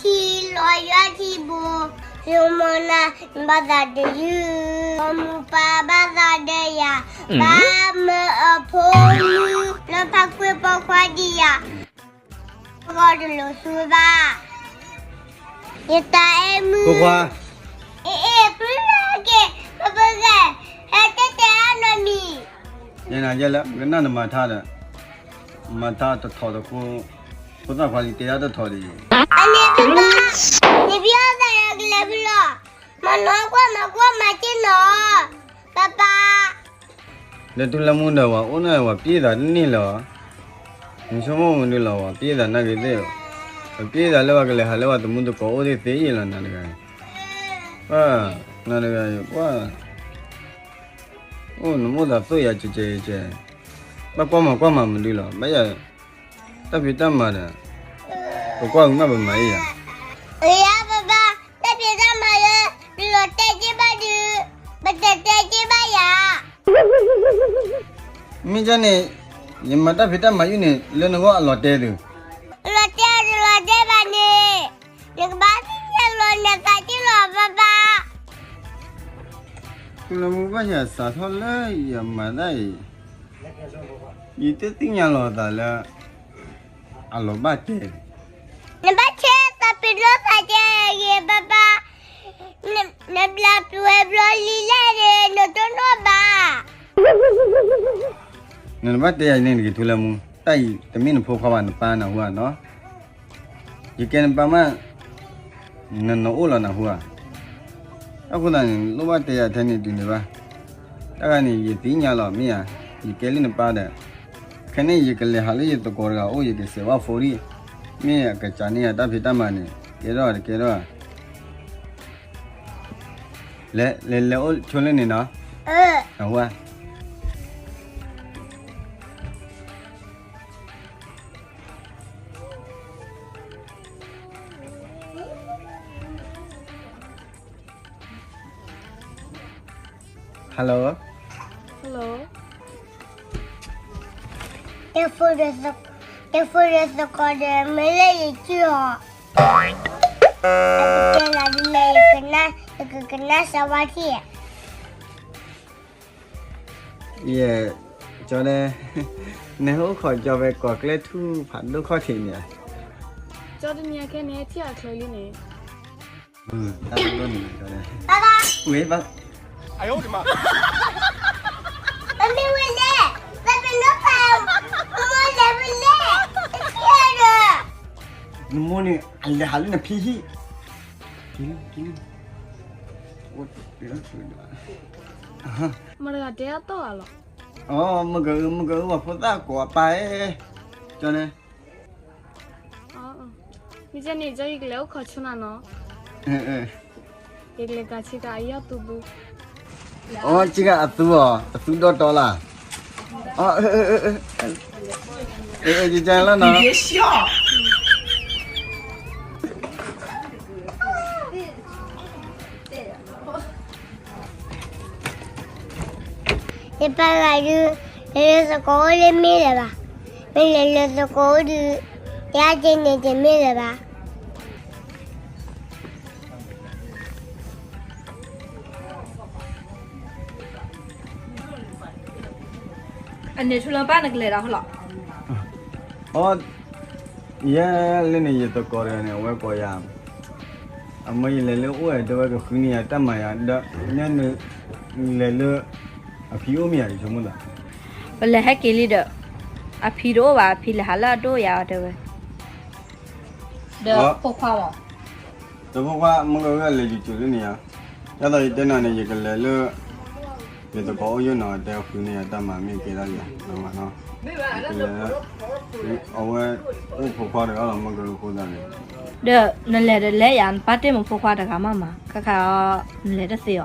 ခံလီၤယွၤခံဘိ, ယမိၢ်နၤဘၣ်သးဒီးယုၢ်, မိၢ်ပၢ်ဘၣ်သးဒီးယၤ, ဘၣ်မၢအဖိမုၣ်လၢဖးကွံာ်ပိာ်ခွါဒံးယၤ, ဂီၢ်တလိာ်ဆူဘၣ်, ယတၢ်အဲၣ်မုၣ်, ဖိခွါ, အ့ၣ်အ့ၣ် ဖုလၢက့ၤ, ပပဂဲၤ, ဟဲတဲတဲအနီၢ်မံၤ ယဲနၤယဲလၢ ကနၣ်နမၤထါဒီး, မၤထါတထီၣ်တဃိ, ဖိသၣ်ခွါလံတဲဒၣ်တထီၣ်ဒ်အံၤ, အန့ၣ်ပပၢ်, နဖံအီၣ်သးဒီးကလဲၤဖုလီၤ, မၤနီၢ်ကွၢ်မၤကွၢ်မၤက့ၢ်နီၤ, ပပၢ်, လၢထူလၢမူဒီးဝဲအိၣ်န့ၣ် ဝဲပျဲသးတန့ၢ်လၢၤ, နဆိကမိၣ်မနုၤလီၤ ဝဲပျဲသးနာ်က့ၤသ့ၣ်, ပပျဲသးလၢဝဲကလဲၤဟးလၢဝဲသမူသကိးအိၣ်သ့ၣ်သ့ၣ်အံၤလီၤ နၤတဂၤ, နၤတဂၤ, အိၣ်နမိၣ်သးသိၣ်ယၤကဲကဲကဲ, ဘၣ်ကွၢ်မၤကွၢ်မၤမနုၤလီၤ ဘၣ်ယၤ, တၢ်ဖံးတၢ်မၤဒီး, ပကွၢ်မၤပမၤအံၤယၤ, ယၤပပၢ်, တၢ်ဖံးတၢ်မၤလၢ, ပလီၤတဲာ်က့ၤဘၣ်ဒုး, ပတဲာ်တဲာ်က့ၤဘၣ်ယၤ မ့ၢ်ကန့ၣ်, ယမၤတၢ်ဖံးတၢ်မၤယုၢ်န့ၣ် လၢနဂီၢ်အလီၤတဲာ်သု, လီၤတဲာ်တလီၤတဲာ်ဘၣ်န့ၣ်, နကဘၣ်သ့ၣ်ညါလီၤနသးက့ၢ်လီၤပပၢ်, ထူလၢမူဘၣ်ယၤစးထီၣ်လၢယမၤတၢ်အံၤ, ယတသ့ၣ်ညါလီၤသးလၢ အလီၤဘၣ်တဲာ်, နဘၣ်ဆဲးသးပ့ၤနီၣ်သးကဲဂ့ၤပပၢ်, နဘျါပှဲၤဘျီလံလဲၣ်န့ၣ် နတနီၣ်ဘၣ် နဘၣ်တဲယၤန့ၣ်တဂ့ၤထူလၢမူ, တၢ်အံၤတမ့ၢ်နဖိခွါဘၣ် နပၢ်နၢ်ဟူဧါနီၤ, ယကဲနပၢ်မး, နနအိၣ်လီၤနၢ်ဟူဧါ, အဃိသတးန့ၣ် လိၣ်ဘၣ်တဲယၤထဲန့ၣ်တုၤန့ၣ်ဘၣ်, တၢ်ဂၤန့ၣ် ယသ့ၣ်ညါလီၤမ့ၢ်ဧါ, ယကဲလၢနပၢ်ဒီး, ခဲန့ၣ်ယကလဲၤဟးလၢယသကိးတဂၤအိၣ် ယကစဲးဘၣ်ဖိဒံၣ်, မ့ၢ်အကစးန့ၢ်ယတၢ်ဖံးတၢ်မၤန့ၣ် ကဲထီၣ်တကဲထီၣ် လဲၤလဲၤအိၣ်ဆိလၢန့ၣ်နီၤ, နၢ်ဟူဧါ Hello, hello, တဖိဒီးသကိးဒီး မ့ၢ်လၢယစုအီၤ, အကတဲလၢဒ်လဲၣ် ယကကနၣ်စၢၤဝါထံၣ်, ယဲ, ကၠီဒဲ, နဟဲအိၣ်ခိးကၠီဖဲကီၢ်ကျဲထူဖးဒိၣ်ခီၣ်ထံးန့ၣ်ဧါ, ကၠီတနံၤအခဲန့ၣ် ထံၣ်အချၢလံန့ၣ်, တၢ်ဒိၣ်န့ၣ် ကၠီဒဲ, ဝဲဘၣ်, မ့ၢ်ဝဲလဲၣ်, ပပလီၤဖး, မ့ၢ်လဲၣ်ဝဲလဲၣ်, နမိၢ်န့ၣ် အလဲၤဟးလၢနဖံဟံၣ်, က့ၤလံ, က့ၤလံ, အိၣ်, မတၤတဂၤတဲအတီၢ်ဂၤလီၤ, အိ မ့ၢ်က, မ့ၢ်ကအိၣ်ဝဲဖိသၣ်ကိးအပၢ်, ကၠီန့ၣ် မ့ၢ်ကဲန့ၣ် ကၠီယကလဲၤအိၣ်ခိးဆိနၤနီၤ, ယကလဲၤကၤဆ့ကၤအယီၢ်သူဘု, အိ ဆ့ကၤအသူအီၤ အသူဒီတီလၢ်, အိ ကလီၤနီၤ ယပၢ်ဂၤဒုး, လဲၤလၢသကိးအိၣ်လၢမ့ၢ်လၢၤဘၣ်, မ့ၢ်လဲၤလၢသကိးအိၣ်ဒုး, ယၤက့ၤန့ၣ်တမ့ၢ်လၢၤဘၣ်. အန့ၣ်ထူလၢပၢ်နကလဲၤဒီးလီၤ. အိ ယဲလၢန့ၣ် ယသကိးတဂၤန့ၣ် အဝဲကိးယၤ, အမၢယလဲၤလၢအိၣ်ဧါ တဲဝဲ ကဃုန့ၢ်ယၤတၢ်မၤယၤဒီး, ညါနလဲၤလၢ အဖံအိၣ်မ့ၢ်ဧါ ယဆိကမိၣ်သး, ပလဲၤဟဲက့ၤလံဒီး, အဖံတအိၣ်ဘၣ် အဖံလဲၤဟးလၢအဒိၣ်ယၤတဲဝဲ ဒီးဖိခွါဘၣ်, ဒီးဖိခွါ မ့ၢ်ကဝဲလဲၤယူၤကၠိၤလၢန့ၣ်ဧါ, ဒ်သိးယတဲနၤန့ၣ် ယကလဲၤလၢ ယသကိးအိၣ်ယိၣ်နီၤ တဲဃုန့ၢ်ယၤတၢ်မၤမ့ၢ်ကဲဒၣ်ယၤ, ယကလဲၤ, အဝဲအိၣ်ဖိခွါတဂၤလီၤ မ့ၢ်ကဝဲဃိသးန့ၣ်, ဒီးနလဲၤဒီးလဲၤယၤ နပၢ်တ့ၢ်မ့ၢ်ဖိခွါတဂၤမးမး ခါခါအီၤ နလဲၤတသ့အီၤ, ယ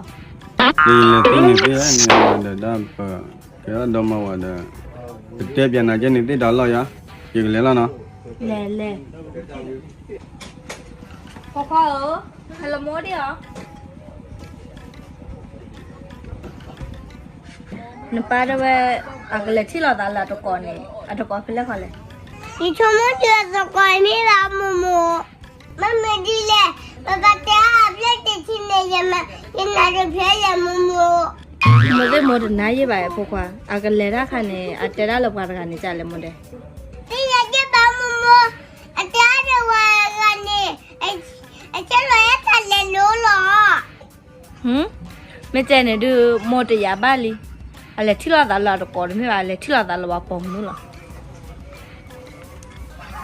လဲၤသ့န့ၣ်သ့ နဒီးဒၣ်ပ ကဲဒီးမၤဝဲဒီး, ပတဲပျးနၤကဲန့ၣ်သ့ဒီးလီၤယၤ, ယကလဲၤလီၤနီၤ, လဲၤလဲၤ, ဖိခွါဧၢ, ဟဲလီၤမိၢ်ဒံးဧါ, နပၢ်တဲဝဲ အကလဲၤထံၣ်လိာ်သးလၢအတကိးန့ၣ် အတကိးဖဲလဲၣ်ခီလဲၣ်, ယဆိကမိၣ်တုၤအသကိးမ့ၢ်ဘၣ်မိၢ်မိၢ်, မ့မ့ၢ်ဒ် နတဖျဲယမိၢ်မိၢ်, မိၢ်သ့ၣ်မိၢ်တနါယဲၢ်ဘၣ်ဖိခွါ, အကလဲၤတၢ်ခါန့ၣ် အတဲဒၣ်လၢပှၤတဂၤန့ၣ် ကလဲၤမိၢ်ဒဲး, သ့ၣ်ညါယဲၢ်ဘၣ်မိၢ်မိၢ်, အတဲဒၣ်ဝဲတဂၤန့ၣ်, အဆဲးလီၤအဲၣ်တၢ်လဲၤလိၤလီၤ. မ့ၢ်ကဲန့ၣ်ဒုး မိၢ်တယာ်ဘၣ်လံ, အလဲၤထံၣ်လိာ်သးလၢအတကိးတမ့ၢ်ဘၣ်, အလဲၤထံၣ်လိာ်သးလၢပှၤပိာ်မုၣ်လီၤ.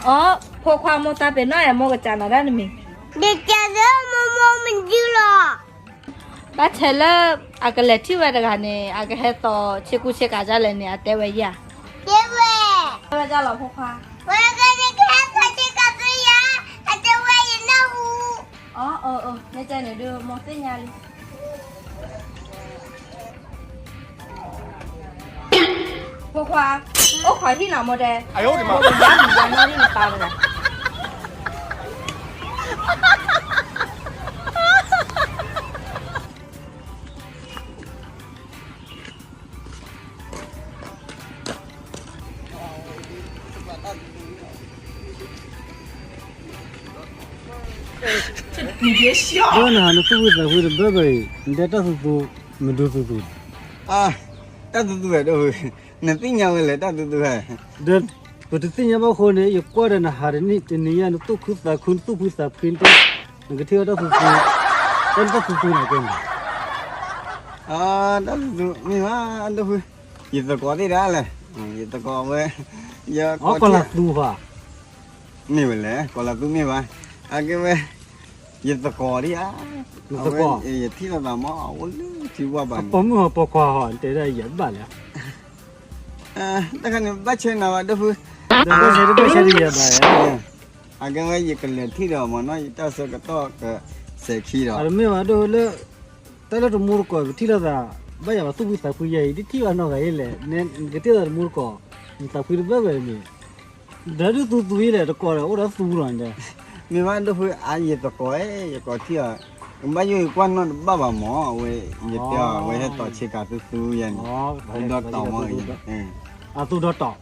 အိ ဖိခွါမိၢ်သးပ့ၤနီၣ်အဲၣ်မိၢ်ကစၢ်နၤဒၣ်တမံၤ, ဒ်ကဲသ့မိၢ်မိၢ်မဒုလီၤ. ဘၣ်ဆဲးလၢ အကလဲၤထံၣ်ဝဲတဂၤန့ၣ် အကဟဲသိးဆ့ကူဆ့ကၤဒ်လဲၣ်န့ၣ် အတဲဝဲယၤ, တဲဝဲ, တဲဝဲဒ်လီၤဖိခွါ, ဝဲကဟဲသိးဆ့ကၤဆ့ကၤယၤ, အတဲဝဲယနၢ်ဟူ. အိ မ့ၢ်ကဲန့ၣ်ဒုး မိၢ်သ့ၣ်ညါလံ. ဖိခွါ, အိၣ်ခိးဟံၣ်နီၤမိၢ်တဲ, မိၢ်ကယါမံၤယါနီၣ်ဟံၣ်နပၢ်တဂၤ. ဒီးနဟးနသူၣ်ဖှံသးဖှံတဘၢဘၢအံၤ နတဲတၢ်သူသူ မဒုသူသူ, တၢ်သူသူဝဲဒၣ်, နသ့ၣ်ညါဝဲလဲၣ်တၢ်သူသူဟဲ, ဒီးပတသ့ၣ်ညါဘၣ်အဃိန့ၣ် ယကွၢ်ဒီးနဟးတနံၣ်တနံၣ်ယါ နသူၣ်ခုသးခု နသူၣ်ဖှံသးဖှံတ, နကထံၣ်ဝဲတၢ်သူသူ, တၢ်သူသူန့ၣ်ကဲန့ၣ်, တၢ်သူသူမ့ၢ်ဘၣ်ဒၣ်ဖု, ယသကိးသ့ၣ်ဒၣ်လဲၣ်, ယသကိးဝဲ, ယကိးလးသူဘၣ် မ့ၢ်ဝဲလဲၣ် ကိးလးသူမ့ၢ်ဘၣ်, အကဲဝဲ, ယသကိးဒံးဧါ, ယသကိး, ယထံၣ်လိာ်သးမ့ၢ်အိၣ်လၢထံဝါဘၣ်န့ၣ်, ပိာ်မုၣ်ဟီပိာ်ခွါဟီ တဲဒၣ်ယဘၣ်လဲၣ်, တခါန့ၣ် ဘၣ်ဆဲးနၤဘၣ်ဒၣ်ဖု, ဘၣ်ဆဲးတဘၣ်ဆဲးတယဲၢ်ဘၣ်, အကဲဝဲယကလဲၤထံၣ်ဒီးမ့ၢ်နီၢ် ယတၢ်ဆၢကတီၢ်ကစဲးခံဒီး, တမ့ၢ်ဘၣ်ဒၣ်လၢ တၢ်လၢတမူတကိး ပထံၣ်လိာ်သး, ဘၣ်ယၤဘၣ်သူၣ်ဖှံသးဖှံယဲအံၤ ဒ်ထံၣ်ဘၣ်နီၢ်ဂၤအံၤလဲၣ်, နကထံၣ်လိာ်သးတမူတကိး, နသးဖှံတဘၢဘၢန့ၣ်, ဒီးဒုးသူသူအံၤလဲၣ် တကိးဒီး အိၣ်ဒီးသူလီၤန့ၣ်, မ့ၢ်ဘၣ်ဒၣ်ဖု အါယသကိး, ယကိးထံၣ်အီၤ, ဘၣ်ယိၣ်ယကွၢ်နီၣ်တဘၣ်ဘၣ်မ့ၢ်, အဝဲ, ယတဲအီၤ အဝဲဟဲတီၤဆ့ကၤသူသူယဲန့ၣ်, ဒီတီၤမ့ၢ်အံၤ, အသူဒီတီၤ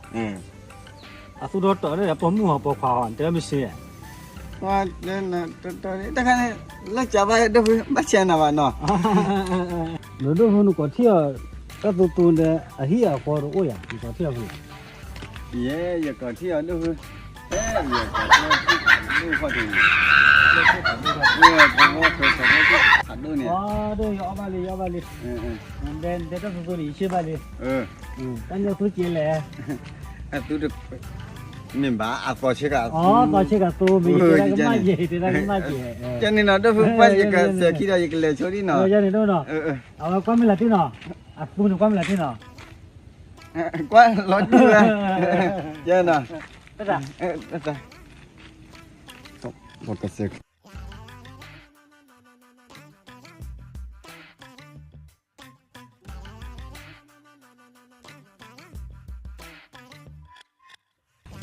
အသူဒီတီၤဒီး ပိာ်မုၣ်ဟီပိာ်ခွါဟီ တဲမ့ၢ်စ့ၢ်, တခါန့ၣ် လၢကဘၣ်ဒၣ်ဖု ဘၣ်ဆဲးနၤဘၣ်နီၤ, နဒၣ်ဖုနကိးထံၣ်အီၤ, တၢ်သူသူဒီး အဟံၣ်အဃီတအိၣ်ယၤ နကိးထံၣ်အီၤဖု, ယဲ ယကိးထံၣ်အီၤဒၣ်ဖု, ယကိးထံၣ်အီၤဒၣ်ဖု, ဖးဒိၣ်န့ၣ်, ဒၣ်ယအီၣ်ဘၣ်လံ ယအီၣ်ဘၣ်လံ, နတဲတၢ်သူသူန့ၣ် ယဆ့ဘၣ်လံ, တၢ်ညိၣ်သူက့ၤလဲၣ်, အသူတ, မ့ၢ်ဘၣ် အသီဆ့ကၤ, အသီဆ့ကၤသူ မ့ၢ်ယတဲဒၣ်ကမၣ်ယဲၢ် တဲဒၣ်ကမၣ်ယဲၢ်, ကဲန့ၣ်နီၤ ဒၣ်ဖု ပှၢ်ယကစဲးခံဒီး ယကလဲၤဆိဒ်နီၤ, ယဲန့ၣ်ဒၣ်နီၤ, အဝဲကွၢ်မ့ၢ်လၢတ့ၢ်နီၤ, အသူန့ၣ်ကွၢ်မ့ၢ်လၢတ့ၢ်နီၤ, ကွၢ်လီၤတူၢ်ဝဲ, ယဲနီၤ, ပကစဲး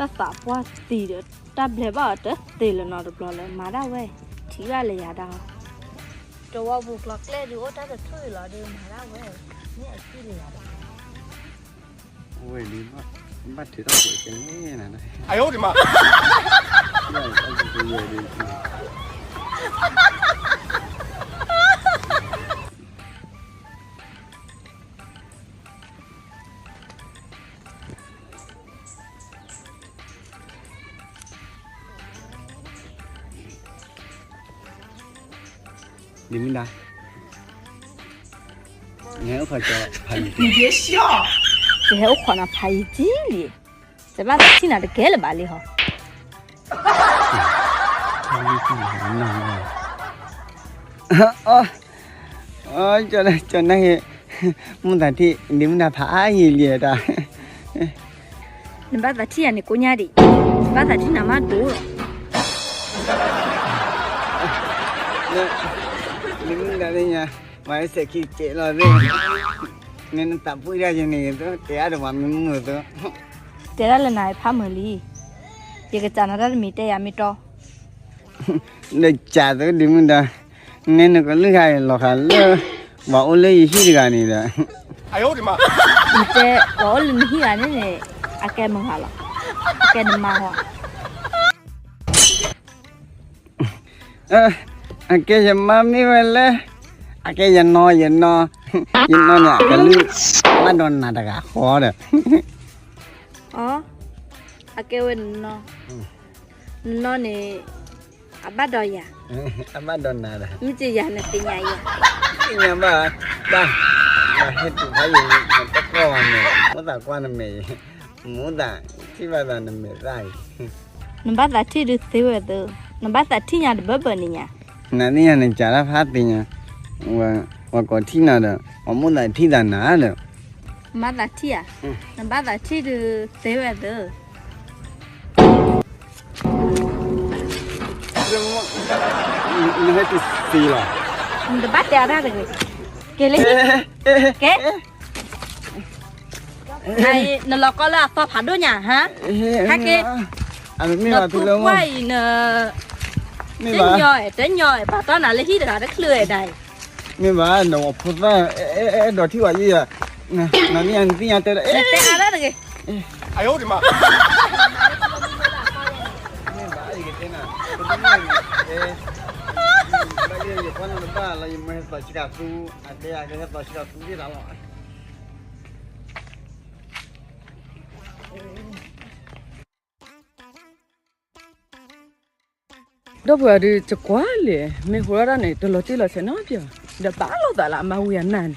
တၢ်သးပှၢ်သံဒီး တၢ်ဘျဲးဘၣ်အီၤတသ့လၢၤနီတဘျီလၢၤ မၤဒၣ်ဝဲ, ထံၣ်ဘၣ်လၢယၤဒၣ်, တဝီပူၤကျီကျဲဒုးအိၣ်တၢ်တထူၣ်အံၤလီၤဒီး မၤဒၣ်ဝဲ, မ့ၢ်အထံၣ်လၢယၤဒၣ်, ဝဲဒၣ်, ဘၣ်ထုးထီၣ်ပှဲၤကလဲၣ်နၤ, ဒ်မုၢ်ဒါ, နဟဲအိၣ်ခိးကၠီဖးယံၤ, ယဟဲအိၣ်ခိးနၤဖးယံၤကံလံ, ယဘၣ်သးထံၣ်နၤတကဲလၢၤဘၣ်လံဟီ, ကၠီနၢ်ဟ့, မုၢ်သးထံၣ် ဒ်မုၢ်ဒါဖးအါယံၤလံတၢ် နဘၣ်သးထံၣ်ယၤန့ၣ်ကိးညါဒံး, နဘၣ်သးထံၣ်နၤမးဒိၣ်လီၤ, နမုၢ်ဒါသ့ၣ်ညါ, မၤစဲးခံကဲးလီၤသ့ၣ်, မ့ၢ်နသးပှံၢ်တၢ်ယဲန့ၣ် ယတဲအါဒံးပှၤမ့ၢ်မုာ်သ့, တဲဒၣ်လၢနၤဖးမုာ်လံ, ယကစးနၤတၢ်တမံၤ တဲယၤမ့ၢ်တီ နစးသုဒ်မုၢ်ဒါ, နဲနကလုၢ်ဂၤအံၤလီၤဃာ်လၢ ပှၤအိၣ်လၢယဟံၣ်တဂၤန့ၣ်ဒီး, နတဲ ပှၤအိၣ်လၢနဟံၣ်ဂၤန့ၣ်န့ၣ်, အကဲမုၢ်ဂၤလီၤ, အကဲနမါဟီ, အကဲယမါမ့ၢ်ဝဲလၢ အကဲယနီၤ, ယနီၤ, ယနီၤန့ၣ် အကလုၢ်ဘၣ်ဒီးနၤတဂၤဃီဒီး, အကဲဝဲနနီၤ, နနီၤန့ၣ် အဘၣ်ဒီးယၤ, အဘၣ်ဒီးနၤဒီး, မ့ၢ်ယၤနသ့ၣ်ညါယၤ, သ့ၣ်ညါဘၣ်, ဘၣ်, ဟဲတုၤဖးယံၤ နတကွၢ်ဘၣ်န့ၣ်, မိၣ်သးကွၢ်နမဲာ်အံၤ, မိၣ်သးထံၣ်ဘၣ်သးနမဲာ်သၣ်အံၤ, နဘၣ်သးထံၣ်ဒုးသ့ဝဲသၢ, နဘၣ်သးထံၣ်ညါတဘၢဘၢန့ၣ်ညါ, နသ့ၣ်ညါနကးတၢ်ဖးသ့ၣ်ညါ, ပှၤကိးထံၣ်နၤဒီး ပှၤမိၣ်သးထံၣ်သးနၤဒီး, နဘၣ်သးထံၣ်ဧါ, နဘၣ်သးထံၣ်ဒုးသ့ဝဲသၢ နဟဲတုၤသ့လီၤ, နတဘၣ်တဲအတၢ်တဂ့ၤ, က့ၤလံ, က့ၤ, နလီၤကီလၢအသီဖးဒိၣ်ညါဟါ, ဟဲက့ၤ, နဖိခွါအံၤန, တညီ, တညီ, ပာ်တီနၤလၢဟံၣ်တဂၤတချုးဒၣ်အံၤ, မ့ၢ်ဘၣ် နဖိသၣ်, အဲၣ်ဒိးထံၣ်ဝဲယဲယၤ, နသ့ၣ်ညါတဲဒီး, နတဲအတၢ်တဂ့ၤ မ့ၢ်ဘၣ်ယကတဲနၤ, ဘၣ်ယဲယကွၢ်နတဘၣ်လၢယမ့ၢ်ဟဲသီဆံးကၤသူ, အတဲယၤကဟဲသီဆံးကၤသူသ့ၣ်တၢ်လီၤ. ဒီပုၢ်ဝဲၢ်ဒုး ယကွၢ်လဲၣ်, မ့ၢ်ဟူထီၣ်တၢ်န့ၣ် တလီၤတံၢ်လီၤဆဲးနီတဘျီ, ဒီးဘၣ်လိာ်သးလၢအမါဝံၤအနၢ်န့ၣ်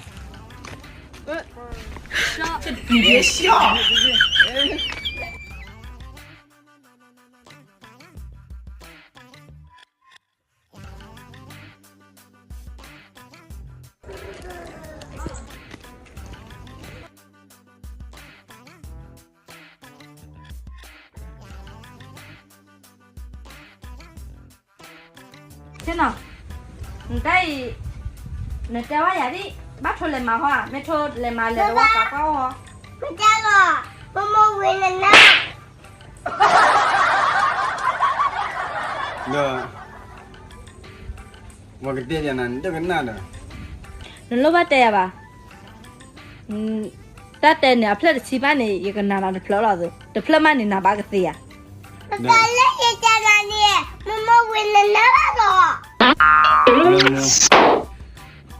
ဆ့နီၤ, နတၢ်အံၤ, နတဲဝဲယၤဒ်, ဘၣ်ထိလဲၤမၤဟီဧါ, မ့ၢ်ထိလဲၤမၤလဲၤတဝီသးကွၢ်အီၤ, မ့ၢ်တဲလီၤ, မိၢ်မိၢ်ဝံၤနနၢ် ဒီး ပှၤကတဲယၤနၤ နတကနၣ်ဒီး, နလိၣ်ဘၣ်တဲယၤဘၣ်, တၢ်တဲန့ၣ် အဖျၢၣ်တဆံဘၣ်န့ၣ် ယကနၣ်နၤတဖျၢၣ်လီၤ, တဖျၢၣ်မးန့ၣ် နၤဘၣ်ကသ့ဧါ, ပကလၢယတဲနၤန့ၣ်, မိၢ်မိၢ်ဝံၤနနၢ်ဘၣ်လီၤ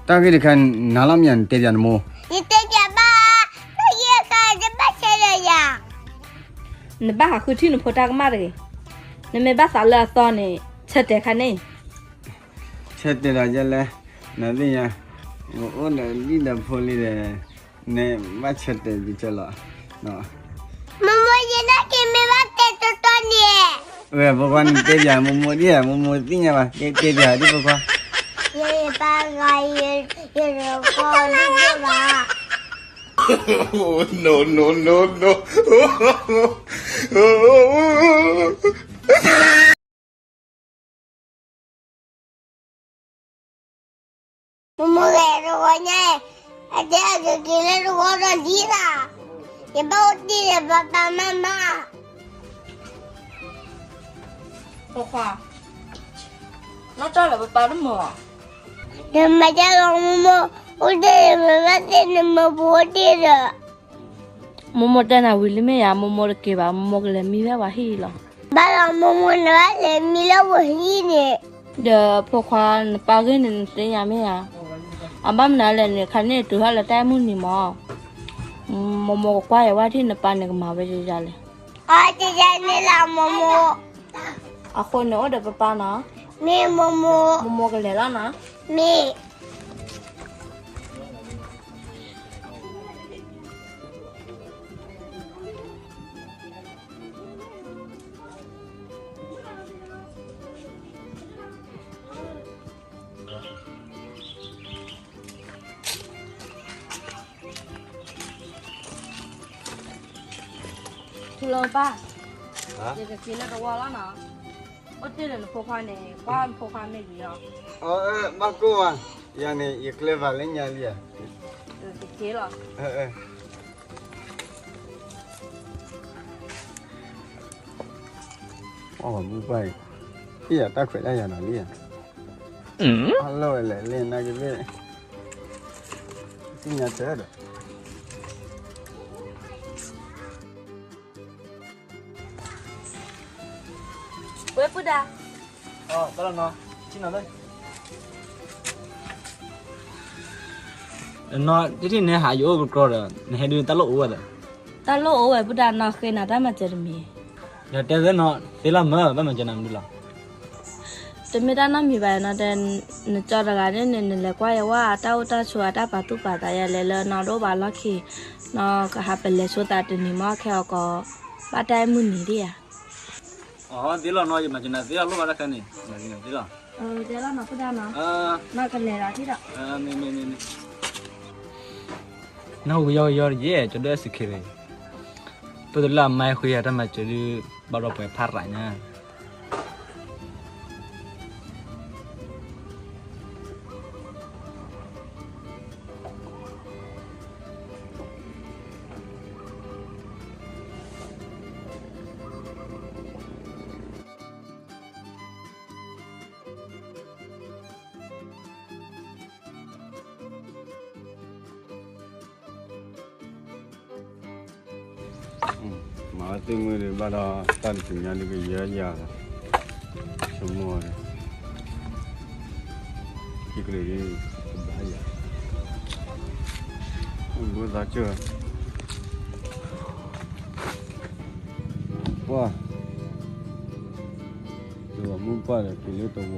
တၢ်ဂ့ၢ်တခါ နၤလီၤမ့ၢ်ယၤ နတဲပၠးနမိၢ်, ယတဲပၠးဘၣ်, တၢ်ဂ့ၢ်တခါ တဘၣ်ဆဲးလၢယၤ, နဘၣ်ဟးဃုထံၣ်နဖိတၢ်ကမၣ်တဂ့ၤ, နမ့ၢ်ဘၣ်သးလၢအသီန့ၣ် ဆၢတဲာ်ခါန့ၣ်, ဆၢတဲာ်ဒီးယဲလဲၣ်, နသ့ၣ်ညါ, ပအိၣ်ဒီးလံၣ်ဒီးဖိလံဒီး, နဘၣ်ဆၢတဲာ်ယကလီၤ, မိၢ်မိၢ်ယဲနာ်က့ၤမ့ၢ်ဘၣ်တဲတီတီန့ၣ်, ဝဲဖိခွါနတဲပၠးမိၢ်မိၢ်ဒ်ဧါ, မိၢ်မိၢ်သ့ၣ်ညါဘၣ်, တဲပၠးဒ်ဖိခွါ, ယပၢ်ဂၤယရကီဒိၣ်ဘၣ် No, no, no, no. မိၢ်မိၢ်ဂဲၤတဝီညါ, အတဲအကက့ၤလၢတဝီဒီးဒ်သး, ယဘၣ်အိၣ်တ့ၢ်ဒီးပၢ်ပၢ်မၢ်မၢ်, ဖိခွါ, နီၢ်ကၠီလၢပၢ်ပၢ်တမုာ်, နမၤတၢ်လီၤမိၢ်မိၢ်, အိၣ်တ့ၢ်ဒီးပၢ်ပၢ်သ့ၣ်နမၤပူၤအိၣ်တ့ၢ်ဒီး မိၢ်မိၢ်တဲနၤဝံၤလံမ့ၢ်ဧါ, မိၢ်မိၢ်တက့ၤဘၣ်, မိၢ်မိၢ်ကလဲၤမံဝဲပှၤဟံၣ်လီၤ. ဘၣ်လီၤမိၢ်မိၢ်နဘၣ်လဲၤမံလၢပှၤဟံၣ်န့ၣ်, ဒီးဖိခွါနပၢ်ဂ့ၢ်န့ၣ်နသ့ၣ်ညါမ့ၢ်ဧါ, အဘၣ်မနုၤလဲၣ်န့ၣ် ခါန့ၣ်တုၤဟဲလၢတၢ်မုၢ်နံၤမး, မိၢ်မိၢ်ကကွၢ်ယဝဲထံၣ်နပၢ်န့ၣ်ကမၤဝဲယၤလဲၣ်, အီတယၤန့ၣ်လီၤမိၢ်မိၢ်, အဃိန့ၣ်အိၣ်ဒီးပၢ်ပၢ်နီၤ, မ့ၢ်မိၢ်မိၢ်, မိၢ်မိၢ်ကလဲၤလီၤနီၤ, မ့ၢ် ထူလၢပၢ်, ယကက့ၤလၢတဝီလီၤနီၤ, အိၣ်တ့ၢ်ဒီးနဖိခွါန့ၣ် ကွၢ်နဖိခွါမ့ၢ်ဂ့ၤလီၤ, ဘၣ်ကိၢ်ဘၣ်, ယၤန့ၣ် ယကျဲဘၣ်လၢညါလံဧါ, ကက့ၤလီၤ. အီၣ်ဘၣ်မူပၢ်အံၤ, ဟ့ၣ်ယၤတၢ်ခွဲးတၢ်ယာ်နီၤလံဧါ, အလီၢ်ဝဲလဲၣ်လၢနကသ့ၣ်, သ့ၣ်ညါတၢ်ဒီး, ဝဲပုၢ်ဒါ, တၢ်လီၤနီၤ, ထံနီၤလၢ နီၢ်တထံၣ်န့ၣ်ဟးယအိၣ်ကကြီဒီး နဟဲဒုးတၢ်လိၣ်အိၣ်ဝဲဒီး. တၢ်လိၣ်အိၣ်ဝဲပုၢ်တၢ်နီၢ်ဃ့နၤတၢ်မၤစၢၤတမံၤ. ဒီးတဲသ့နီၢ်သ့လီၤမၢ် ဘၣ်မၤစၢၤနၤမနုၤလီၤ. တမ့ၢ်တၢ်နီတမံၤဘၣ်နီၢ်တဲ, နကၠီတဂၤန့ၣ်န့ၣ် နလဲၤကွၢ်ယဝဲအတၢ်အိၣ်တၢ်ဆိးအတၢ်ပာ်သူၣ်ပာ်သးယဲလဲၤလၢနီၢ်တအိၣ်ဘၣ်လီၢ်ခံ, နီၢ်ကဟးပလဲၤဆိသးတနံၤမ့ၢ်ခဲအီၤကီး, ဘၣ်တၢ်အဲၣ်မုၢ်နံၤဒံးဧါ. အသ့လီၤနီၢ် ယမၤစၢၤနၤသ့လီၤလိၣ်ဘၣ်တၢ်ခဲန့ၣ် မၤစၢၤနၤသ့လီၤ. တဲလီၤနီၢ်ပုၢ်တၢ်နီၢ်, နီၢ်ကလဲၤလီၤထံၣ်ဒီး နၢ်ဟူကယီကယီတယဲၢ် ကၠီဒိၣ်အဲၣ်စခ့ရ့ၣ်, ပၢၢ်တလၢအမါဃုယၤတၢ်မၤစၢၤဒုး ဘၣ်ဒီးပှဲၤဖးရးညါ. မၤသ့ၣ်မုၣ်ဒံးဘၣ်ဒီး တၢ်တဆူညါဒုးကယဲၢ်ယၤလီၤ, ဆိကမိၣ်ဒီး ခံကလုာ်ဒ်ကဘၣ်ယၤ, ဘိသးစၢၢ်, ပှၢ်, ယဝၤမုၢ်ပှၢ်ဒီးက့ၤလၢတဝ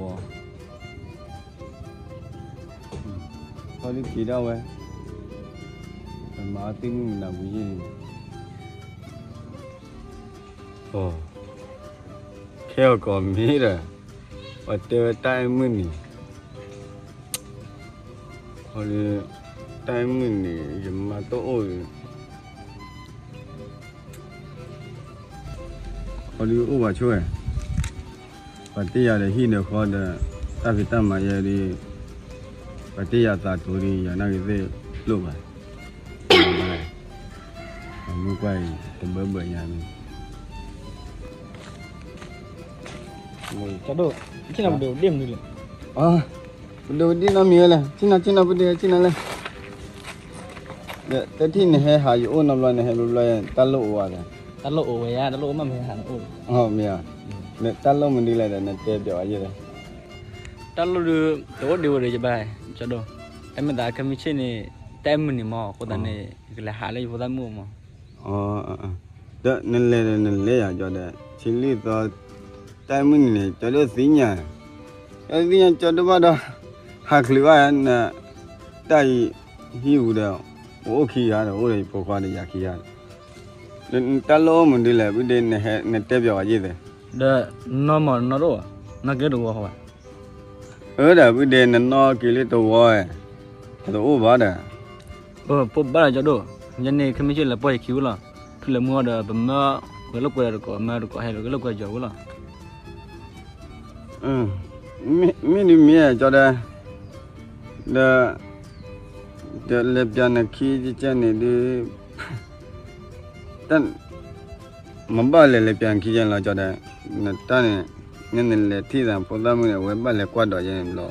ီ, ခီဒုးက့ၤဒၣ်ဝဲ, ပမၤအီၣ်သ့ၣ်မုၣ်မနၤဝံၤယံၤန့ၣ် ခဲအီၤကီးမ့ၢ်ဒီး ပှၤတဲဝဲတၢ်အဲၣ်မုၢ်နံၤ, ခီဒုး တၢ်အဲၣ်မုၢ်နံၤ ယမါတအိၣ်, ခီဒုးအိၣ်ပှၤဆိၣ်ဝဲ, ပှၤတ့ယၤဒီးဟံၣ်ဒီးဃီဒီး တၢ်ဖံးတၢ်မၤယဲဒ် ပှၤတ့ယၤသးတိၤဒ် ယၤနာ်က့ၤသ့ၣ်လိၣ်ဘၣ်, မုၢ်ကွၢ်အံၤ တဘၢဘၢညါမ့ၢ် ကၠီဒိၣ်, ဆ့ၣ်နီၤပဒိးဒ့ၣ်မနုၤလဲၣ်, ပဒိးဒ့ၣ်နီတမံၤဝဲလဲၣ်, ဆ့ၣ်နီၤ ဆ့ၣ်နီၤ ပဒိးဆ့ၣ်နီၤလဲၣ်, တထံၣ်နဟဲဟးယအိၣ်နီတဘျီ နဟဲဘျီဘျီ တၢ်လိၣ်အိၣ်ဝဲ, တၢ်လိၣ်အိၣ်ဝဲယါ တၢ်လိၣ်အိၣ်မးမ့ၢ်ဟဲဟးနအိၣ်, မ့ၢ်, တၢ်လိၣ်မနုၤလဲၣ်ဒီး နတဲပျီၤဝဲယဲလဲၣ်, တၢ်လိၣ်ဒုး တအိၣ်ဒံးဝဲဒီးယဘၣ်, ကၠီဒိၣ်, တၢ်မ့ၢ်သးခဲမုၢ်ဆ့ၣ်န့ၣ် တၢ်အဲၣ်မုၢ်နံၤမး အဃိသတးန့ၣ် ယကလဲၤဟးလၢယဖိသၣ်မုၣ်အအိၣ်မး, ဒီးနလဲၤဒီးနလဲၤယၤကၠီဒီး ဆံလံၣ်သီ တၢ်အဲၣ်မုၢ်နံၤန့ၣ် ကၠီဒိၣ်သ့ၣ်ညါ, ကၠီဒိၣ်သ့ၣ်ညါ ကၠီဒိၣ်ဘၣ်ဒီး ဟးချုးဘၣ်န တၢ်အံၤ ဟံၣ်ပူၤဒီး ပအိၣ်ခံဂၤဒီး အိၣ်ဒီးယဖိခွါဒီးယၤခံဂၤဒီး တၢ်လိၣ်အိၣ်မနုၤလဲၣ် ပုၢ်ဒ့ နတဲပျီၤဝဲယဲသ့ၣ်, ဒီးနီၢ်မး နနီၢ်တအိၣ်ဘၣ်, နီၢ်က့ၤတဝီဃီဘၣ်, အၢ ဒီးပုၢ်ဒ့ နနီၢ်က့ၤလၢတဝီ, တအိၣ်ဘၣ်ဒီး, ဖိဘၣ်ဒီးကၠီဒိၣ်, ယန့ၣ် ခဲမုၢ်ဆ့ၣ်လဲၤပီၢ်ယခံဝဲလီၤ, ထူလၢမူဒီး ပမၢဂဲၤလိာ်ကွဲတကိး မၢတကိးဟဲဒီးဂဲၤလိာ်ကွဲကၠီဝဲလီၤ မ့ၢ်ဒ်မ့ၢ်ကၠီဒီး, ဒီး, ဒီးလဲၤပျးနခံကကဲန့ၣ်ဒ်, မ့ၢ်ဘၣ်လဲၤလဲၤပျးနခံကဲန့ၣ်လီၤကၠီဒီး, နတၢ်န့ၣ်, နလဲၤထံၣ်သးဖိသၣ်မုၣ်န့ၣ် အဝဲဘၣ်လဲၤကွၢ်ဒီးယဲန့ၣ်လီၤ,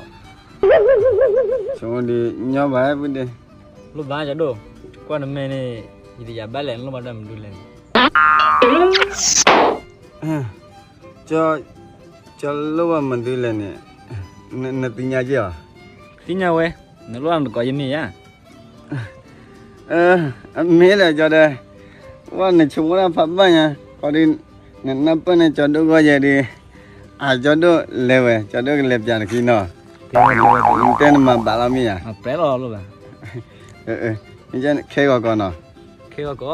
ဆိဒ်ညီဘၣ်ပုၢ်ဒ့, လိၣ်ဘၣ်ကၠီဒိၣ်, ကွၢ်နမဲာ်န့ၣ်, ယတယာ်ဘၣ်လဲၣ် နလိၣ်ဘၣ်တၢ်မနုၤလဲၣ်န့ၣ် ကၠီ, ကၠီလိၣ်ဘၣ်မနုၤလဲၣ်န့ၣ်, နသ့ၣ်ညါက့ၤအီၤ, သ့ၣ်ညါဝဲ, နလိၣ်နတကိးယမ့ၢ်ဧါ, မ့ၢ်လၢကၠီဒီး, ဝဲနဆိကမိၣ်တၢ်ဖးဘၣ်ညါ, ဃီဒ်, နနၢ်ပၢၢ်န့ၢ်ကၠီဒိၣ်ဂီၢ်ယဲဒ်, အကၠီဒိၣ်လဲၤဝဲ ကၠီဒိၣ်ကလဲၤပျးနခံနီၤ, တဲနမၤဘၣ်လီၤမ့ၢ်ဧါ, မ့ၢ်ခဲဂီၤကီးနီၤ, ခဲဂီၤကီး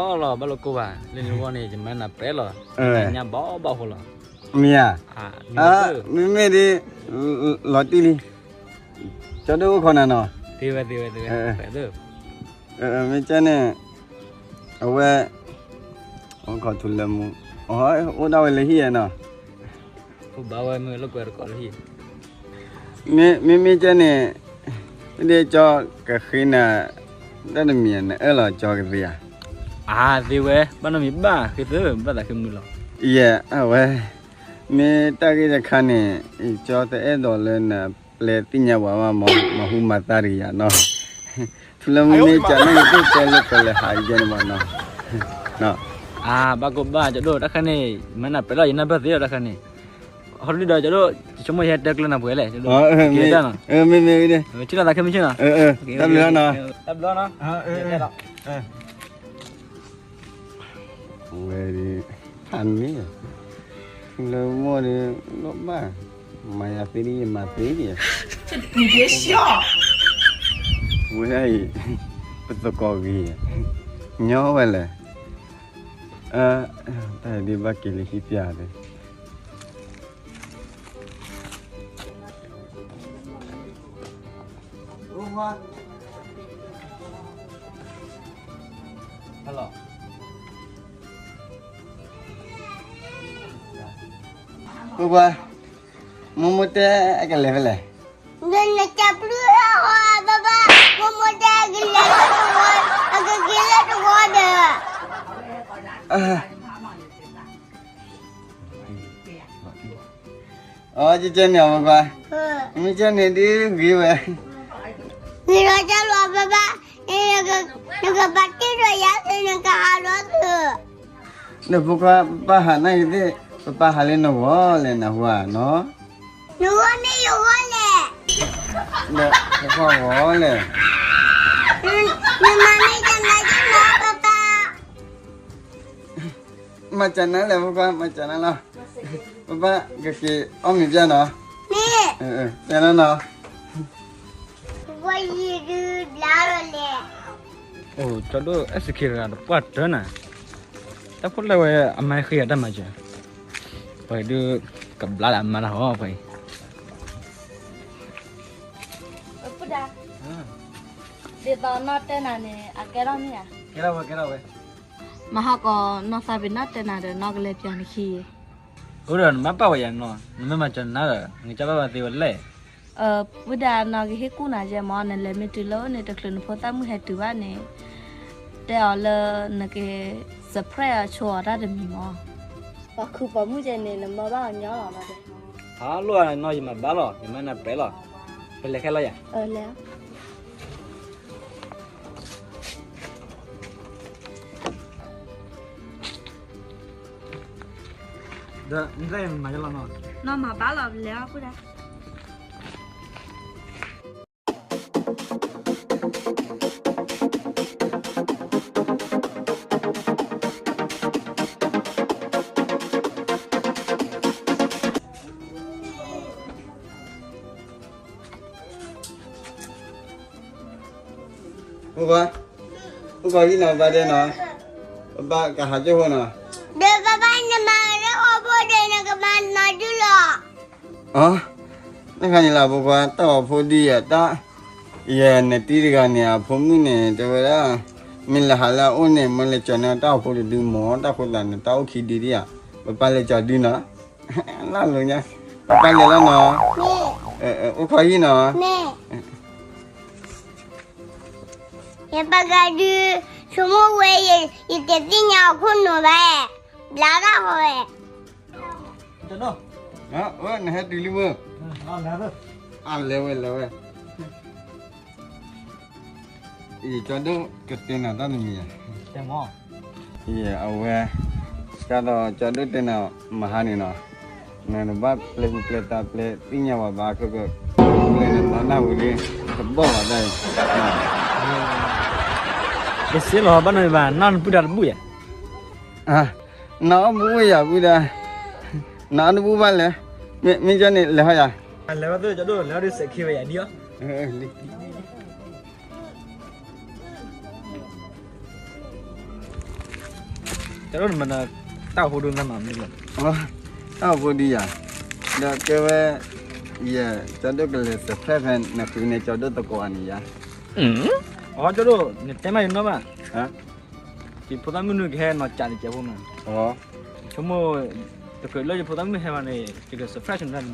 လီၤ ဘၣ်လိာ်ကိၢ်ဘၣ် လၢနဂီၢ်န့ၣ် ယမၤနၤပြဲလီၤ, ညါဘီဘၣ်ဃိလီၤ, မ့ၢ်ဧါ, မ့မ့ၢ်ဒ်, လီၤတံၢ်လံ, ကၠီဒိၣ်အိၣ်ခိးနၤနီၤ, သ့ဝဲသ့ဝဲသ့ဝဲ, မ့ၢ်ကဲန့ၣ်, အဝဲ, အိၣ်ခိးထူလၢမူ, အိၣ်ဒၣ်ဝဲလၢဟံၣ်ဧါနီၤ, အိၣ်ဘၣ်ဝဲမ့ၢ်လၢကွဲတကိးလၢဟံၣ်, မ့မ့ၢ်ကဲန့ၣ်, ဒ်ကၠီကဃ့နၤ, တၢ်တမံၤနအၢၣ်လီၤကၠီကသ့ဧါ, အသ့ဝဲ ဘၣ်နီတမံၤဘၣ်ဃ့သၢဘၣ်သးဃ့မုာ်လီၤ, ယဲအဝဲ, မ့ၢ်တၢ်ဂ့ၢ်တခါန့ၣ်, ကၠီတအဲၣ်ဒိးလၢနပျဲသ့ၣ်ညါပှၤဘၣ်မၤဟူမၤသါတဂ့ၤယၤနီၤ, ထူလၢမူမ့ၢ်ကၠီန့ၣ် ယသ့ၣ်တဲလၢပှဲၤလဲၤဟးယဲန့ၣ်မးနီၤ, အဘၣ်ကိၢ်ဘၣ်ကၠီဒိၣ်တၢ်ခါန့ၣ်, မၤနၤပြဲလီၤ ယနၢ်ပၢၢ်သ့လီၤတၢ်ခါန့ၣ်, ဟီဒုဒီး ကၠီဒိၣ် ယဆိကမိၣ်ယဟဲတဲကျၢနၤပှဲၤလဲၣ်, မ့ၢ်မ့ၢ်မ့ၢ်, ထံၣ်လိာ်သးခဲမုၢ်ဆ့ၣ်နီၤ, တၢ်ဘျုးလီၤနီၤ, တၢ်ဘျုးလီၤနီၤ, ဝဲဒၣ် ဖးန့ၣ်, လၢမိၢ်ဒီး လိၣ်ဘၣ်, မၤယၤသ့ဒ်ယမၤသ့ဒ်, ဝဲဒၣ်အံၤ, ပသကိးဂ့ၤ, ညီဝဲလဲၣ်, တၢ်ဒုးဘၣ်က့ၤလၢဟံၣ်ပျၢ်သ့, ပပှၤ, မိၢ်မိၢ်တဲအကလဲၤဖဲလဲၣ်, နကပျုၢ်ဟီဘၣ်ဘၣ်, မိၢ်မိၢ်တဲအကလဲၤလၢတဝီ, အကက့ၤလၢတဝီဒီး အကက့ၤန့ၣ်အီၤပပှၤ, မ့ၢ်ကဲန့ၣ်ဒ်ဂ့ၤဝဲ, ဂ့ၤဒီးကၢ်လီၤပပှၤ, နကဘၣ်တ့ၢ်ဒီးယၤသ့နကဟးဒီးသု, ဒီးဖိခွါပပၢ်ဟးနာ်က့ၤသ့ၣ်, ပပၢ်ဟးလၢနဂီၢ်လဲၣ်နဟူဧါနီၤ, နဂီၢ်မ့ၢ်ယဂီၢ်လဲၣ်, ဒီးဖိခွါဂီၢ်လဲၣ်, နမၤမ့ၢ်တမၤက့ၤနီၤပပၢ် မၤစၢၤနၤလဲၣ် ပပၢ် မၤစၢၤနၤလီၤ, ပပၢ်ကက့ၤအီၣ်မ့ၤပျၢ်နီၤ, မ့ၢ်, ပျၢ်နီၤနီၤ, ပယံၤဒုးဘျါလီၤလဲၣ်, အိၣ် ကၠီဒိၣ် အဲၣ်စခ့တဂၤ တပှၢ်တၢၢ်နၤ, တၢ်ဖိလဲၣ်ဝဲအမါဃ့အတၢ်မၤစၢၤ, ပှၤဒုး ကဘျါလၢအမါတၢ်ဟီပှၤအံၤ, ပုၢ်ဒါ, ဒ်သိးနီၢ်တဲနၤန့ၣ် အကဲထီၣ်မ့ၢ်ဧါ, ကဲထီၣ်ဝဲ ကဲထီၣ်ဝဲ မဟါကီး နီၢ်သးပ့ၤနီၢ်တဲနၤဒီး နီၢ်ကလဲၤပျၢၤနခံ, အိၣ်ဒီးနဘၣ်ပာ်ဝဲယၤနီၤ နမ့ၢ်မၤစၢၤနၤဒီး နကဘၣ်ပာ်သ့ဝဲလဲၣ်, ပုၢ်ဒါနီၢ်ကဟ့ၣ်ကူၣ်နၤယဲမၢ် နလဲၤမ့ၢ်တုၤလၢန့ၣ် တချုးနဖိသၣ်မုၣ်ဟဲတုၤဘၣ်န့ၣ်, တဲအီၤလၢနက surprise အီၤဆိအီၤတၢ်တမံၤမၢ်, ပှၤခူပှၤမုၣ်ကဲန့ၣ် နမၢဘၣ်အီၤညီလီၤနီၤ, ဟါလိၣ်နီၤ ယမၤဘၣ်လီၤ ယမၤနၤပဲာ်လီၤ, ပလဲၤခဲလီၤယၤ ဒီး နတမၤလီၤနီၤ, နီၢ်မၤဘၣ်လီၤ ပလဲၤအီၤပုၢ်ဒါ, အိၣ်ဘၣ်, အိၣ်ဘၣ်ဟံၣ်နီၤ ဘၣ်ဒဲနီၤ, ဘၣ်ကဟးကၠိၣ်ဖိနီၤ, ဒီးဘၣ်ဘၣ်နမၤလၢအီၣ်ဖိဒီး နကမၤနီၤဒုလီၤ, အ, နခါန့ၣ်လၢဖိခွါ တၢ်အီၣ်ဖိဒ်ယၤတၢ်, ယဲနတံၤတဂၤန့ၣ် အဖိမုၣ်န့ၣ် တဲဝဲဒၣ်, မ့ၢ်လဲၤဟးလၢအအိၣ်န့ၣ် မ့ၢ်လဲၤကၠီၤန့ၢ်တၢ်အီၣ်ဖိတဒုမၢ် တၢ်ဃိသးန့ၣ် တၢ်အိၣ်ခံဒုဒ်ယၤ, ပပၢ်လဲၤကၠီၤဒုနီၤ, လၢလိၤညါ, ပပၢ်လဲၤလီၤနီၤ, အိၣ်ခိးဟံၣ်နီၤ, ယပကဒုး, ဆိကမိၣ်ဝဲ, ယတသ့ၣ်ညါအခိၣ်နူာ်ဘၣ်, ဘျါဒၣ်ဃီဝဲ, နဟဲတုၤလံမ့ၢ်, အလဲၤဝဲလဲၤဝဲ, အံၤ ကၠီဒိၣ်ကတဲနၤတၢ်တမံၤဧါ, အံၤ အဝဲ, ကၢ်ဒီးကၠီဒိၣ်တဲနၤမဟါန့ၣ်နီၤ, နဘၣ်ပျဲပူၤပျဲသးပျဲသ့ၣ်ညါဝဲဘၣ်ခဲက, ပျဲနသးနၢ်ပူၤလံ, တဘီၣ်ဘၣ်တၢ်အံၤ, တစ့လီၤဘၣ်နီတမံၤဘၣ် နီၢ်နပုၢ်ဒါတဘူၣ်ယၤ, နီၢ်အီၣ်ဘူၣ်ယၤပုၢ်ဒါ, နီၢ်အီၣ်တဘူၣ်ဘၣ်လဲၣ်, မ့ၢ်ကၠီန့ၣ်လဲၤဟီယၤ, လဲၤဝဲသ့ၣ်ကၠီဒိၣ် လဲၤဝဲဒုးစဲးခ့ဝဲယၤဒ်အီၤ ကၠီဒိၣ်နမၤနၤ, တၢ်အိၣ်ဖိဒုးနမၤမနုၤလီၤ, တၢ်အိၣ်ဖိဒုးယၤ, ဒီးကဲဝဲ, ယဲ, ကၠီဒိၣ်ကလဲၤစဲးဖျဲၣ်ဖဲနဃုန့ၣ် ကၠီဒိၣ်သကိးအန့ၣ်ယၤ, အီ ကၠီဒိၣ် နတဲမးယနီၢ်ဘၣ်, ယဖိသၣ်မုၣ်နုၤကဟဲနီၢ်ကၠးန့ၣ်ကဲဖိမး, ဆိကမိၣ်, တချုးလၢယဖိသၣ်မုၣ်ဟဲမးန့ၣ် ယက surprise နတၢ်တမံၤ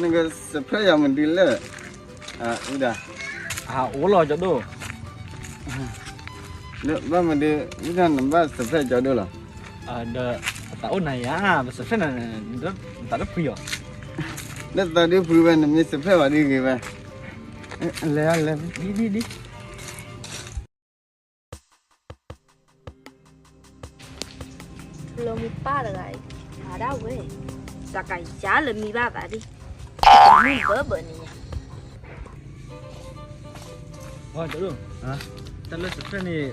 နက surprise ယၤမနုၤလဲၣ်, အ, အအိၣ်လီၤကၠီဒိၣ်, ဘၣ်မနုၤ, ဝံၤဒၣ်နဘၣ် surprise ကၠီဒိၣ်လီၤ, ဒီး, ပသးအိၣ်နၤယၤ, ပ surprise နၤ, နသးတဖှံအီၤ, နသးတဖှံဝဲ နမ့ၢ် surprise ဝဲဒ်ဂ့ၤဝဲ, လဲၤလဲၤ, ဒ်ဒ်ဒ် လၢမူပၢ်တဂၤအံၤ, မၤဒၣ်ဝဲ, တၢ်ကယၤလၢမံဘၣ်သးဒ်, မုၢ်ဘၢဘၢန့ၣ်ညါ, တၢ်လၢ subscribe န့ၣ်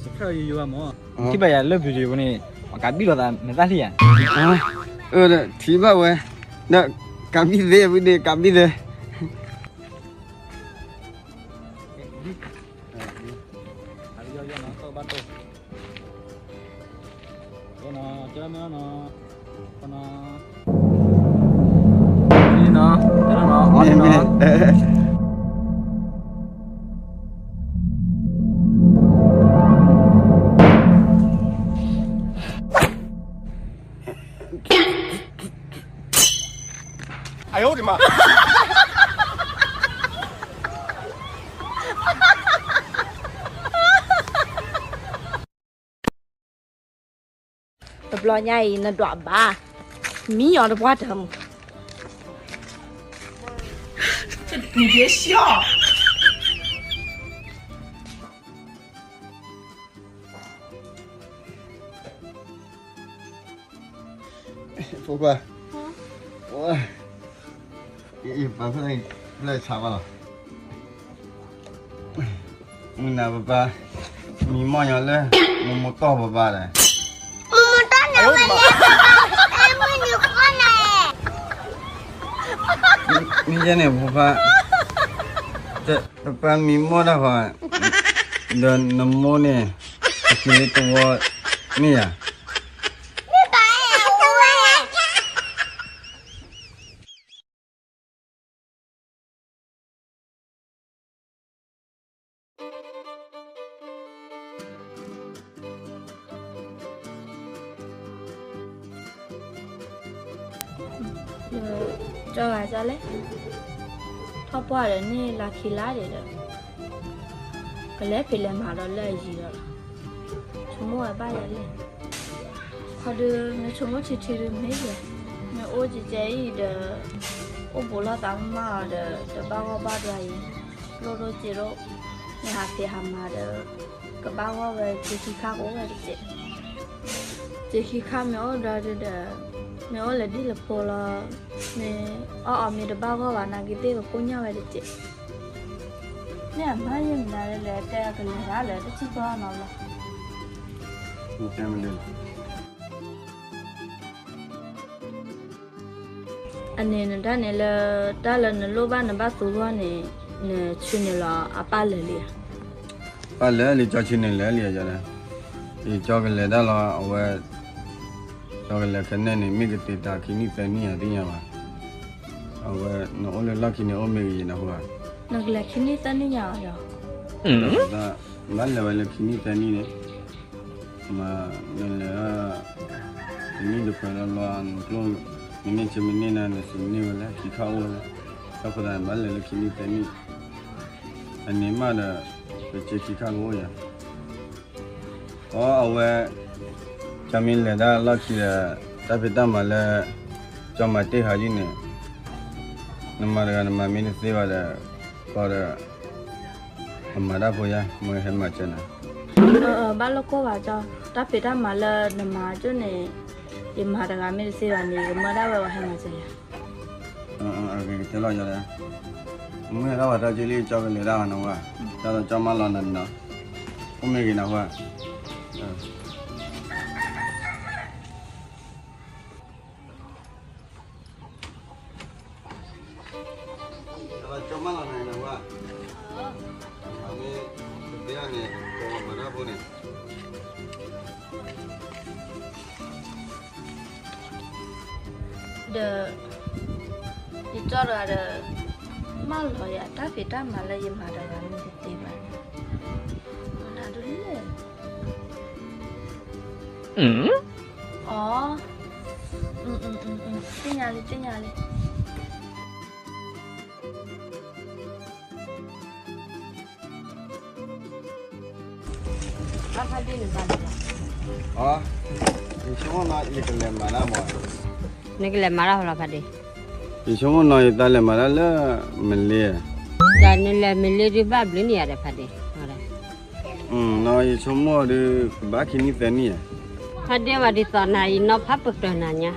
subscribe ယိယိဘၣ်မး, ထံၣ်ဘၣ်ယၤလၢ video ပူၤန့ၣ် ပကးဘံၣ်လိာ်သးမဲာ်သၣ်လံဧါ, အၢ ထံၣ်ဘၣ်ဝဲ, ဒီးကးဘံၣ်သ့ ဖုန့ၣ် ကးဘံၣ်သ့ တဘျီညါအံၤ နဒွးဘၣ်, မံအီၤတပှၢ်တၢ်မူ ဖိခွါ, ပာ်ဖျါဖျါဆါဘၣ်လီၤ. မုၢ်နၤပပၢ် မံမီၢ်ညီလၢ မမိၢ်တီၢ်ပပၢ်ဒီး မမိၢ်တီၢ်နၤဝဲလဲၣ်, အဲမုၢ်နၤဃီနၤ, မ့ၢ်ယဲန့ၣ်ဖိခွါ, ပပၢ်မံမီၢ်တၢ်ဃီ, ဒီးနမိၢ်န့ၣ် အက့ၤလၢတဝီ မ့ၢ်ဧါ. ကၠီဂၤကၠီလဲၣ်, ထီၣ်ပှၢ်ဒီးန့ၣ်လါခံလါဒံးဒီး ကလဲၤဖံးလဲၤမၤဒီးလၢအယံၤဒီးလီၤ. ဆိကမိၣ်ဝဲဘၣ်ယၤလဲၣ်, ခီဒုး နဆိကမိၣ်ထံထံဒုးမ့ၢ်ယဲ, နအိၣ်ကဲကဲအံၤဒီး အိၣ်ဘူးလိာ်သးမးမးအီၤဒီး တဘၣ်ဂီၢ်ဘၣ်ဒွါအံၤ, လိၣ်ဒိၣ်စ့ဒိၣ်, နဟးဖံးဟးမၤဒီး ကဘၣ်ဂီၢ်ဝဲ စ့ခံခါကအိၣ်ဝဲတစဲး, စ့ခံခါမ့ၢ်အိၣ်ဒီးဒုးဒီး မ့ၢ်အိၣ်လၢဒ်လၢဖိလီၤ, မ့ၢ်အီၣ်အီၤမ့ၢ်တဘၣ်ဂီၢ်ဘၣ် နာ်က့သ့ၣ်ကကိၢ်ညါဝဲတစဲး, မ့ၢ်အမါယဲၢ်မနုၤလဲၣ် တဲကလဲၤဒၣ်လၢတထံၣ်ဘၣ်နီၤလီၤ. တဲမနုၤလဲၣ် အန့ၣ်နတၢ်န့ၣ်လၢ တၢ်လၢနလိၣ်ဘၣ်နဘၣ်သူဂီၢ်န့ၣ် နဆူန့ၣ်လီၤအပၢ်လဲၤလံဧါ. ပၢ်လဲၤလံ ကၠီဆူန့ၣ်လဲၤလံဧါ, ယကၠီကလဲၤဒၣ်လီၤ အဝဲ ကၠီကလဲၤခဲန့ၣ်န့ၣ် မ့ၢ်ကတ့ၤတၢ်ခံနံၣ်သၢနံၣ်ဧါ သ့ၣ်ညါဘၣ်, အဝဲ နအိၣ်လၢလီၢ်ခံန့ၣ် အိၣ်မ့ၢ်ဂ့ၤယဲၢ်နဟူဧါ, နကလဲၤခံနံၣ်သၢနံၣ်ညါဧါ, ဘၣ်လဲၤဝဲလၢခံနံၣ်သၢနံၣ်န့ၣ် မ့ၢ်နလဲၤ တနံၣ်တပှဲၤလီၤလီၤ နကျိၣ် မ့ၢ်န့ၢ်ဆံမ့ၢ်န့ၢ်နၤ နစံးမ့ၢ်န့ၢ်ဝဲလၢခံခါအိၣ်ဝဲလၢ တၢ်ဖိသးဘၣ်လဲၤလၢခံနံၣ်သၢနံၣ်, အန့ၣ်မးဒီး ပစ့ခံခါကအိၣ်ယၤ, အီ အဝဲ ကၠီမ့ၢ်လဲၤဒၣ်လီၢ်ခံဒီး တၢ်ဖံးတၢ်မၤလၢ ကၠီမၤတ့ၢ်ဟးယုၢ်န့ၣ် နမၤတဂၤနမၤမ့ၢ်တသ့ဘၣ်ဒီး ကီဒီး အမၤတၢ်ဖိယါ မ့ၢ်ဟဲမၤစၢၤနၤ, ဘၣ်လိၣ်ကိၢ်ဘၣ်ကၠီ, တၢ်ဖံးတၢ်မၤလၢနမၤကၠိန့ၣ် ယမၤတဂၤမ့ၢ်တသ့ဘၣ်န့ၣ် ယကမၢဒၣ်ဝဲဝဲဟဲမၤစၢၤယၤ, ကတဲလီၤယၤဒီး မ့ၢ်ဟဲထီၣ်ပှၤတၢ်ကၠိလံ ကၠီကလဲၤဒၣ်နဝဲ, တၢ်လီၤကၠီမၤလီၤနၤန့ၣ်နီၤ, အိၣ်မ့ၢ်ဂ့ၤနဝဲ ကၠီမၤလီၤနၤန့ၣ်ဝဲ, မ့ၢ်တသ့ဘၣ်န့ၣ် ကမၤတၢ်ဖိန့ၣ်, ဒီး ယကၠီတဂၤဒီး မၢလီၤယၤ တၢ်ဖံးတၢ်မၤလၢယမၤတဂၤမ့ၢ်တသ့ဘၣ်န့ၣ် မနုၤဒ်လဲၣ် အီ သ့ၣ်ညါလံ သ့ၣ်ညါလံ. အီ ယဆိကမိၣ်နီၤ ယကလဲၤမၤတၢ်မး, နကလဲၤမၤတၢ်ဖဲလဲၣ်ဖါဒ့, ယဆိကမိၣ်နီၤ ယတၢ်လဲၤမၤတၢ်လၢ မလ့, ဒီးနလဲၤမလ့ဒုးဘၣ်ဘျုးနံၣ်ဧါဒီးဖါဒ့, နီၤ ယဆိကမိၣ်ဒီး ကဘၣ်ခံနံၣ်သၢနံၣ်ဧါ, ဖါဒ့ဝဲဒ်သိးနၤ ယနီၢ်ဖးပတၢၢ်နၤညါ,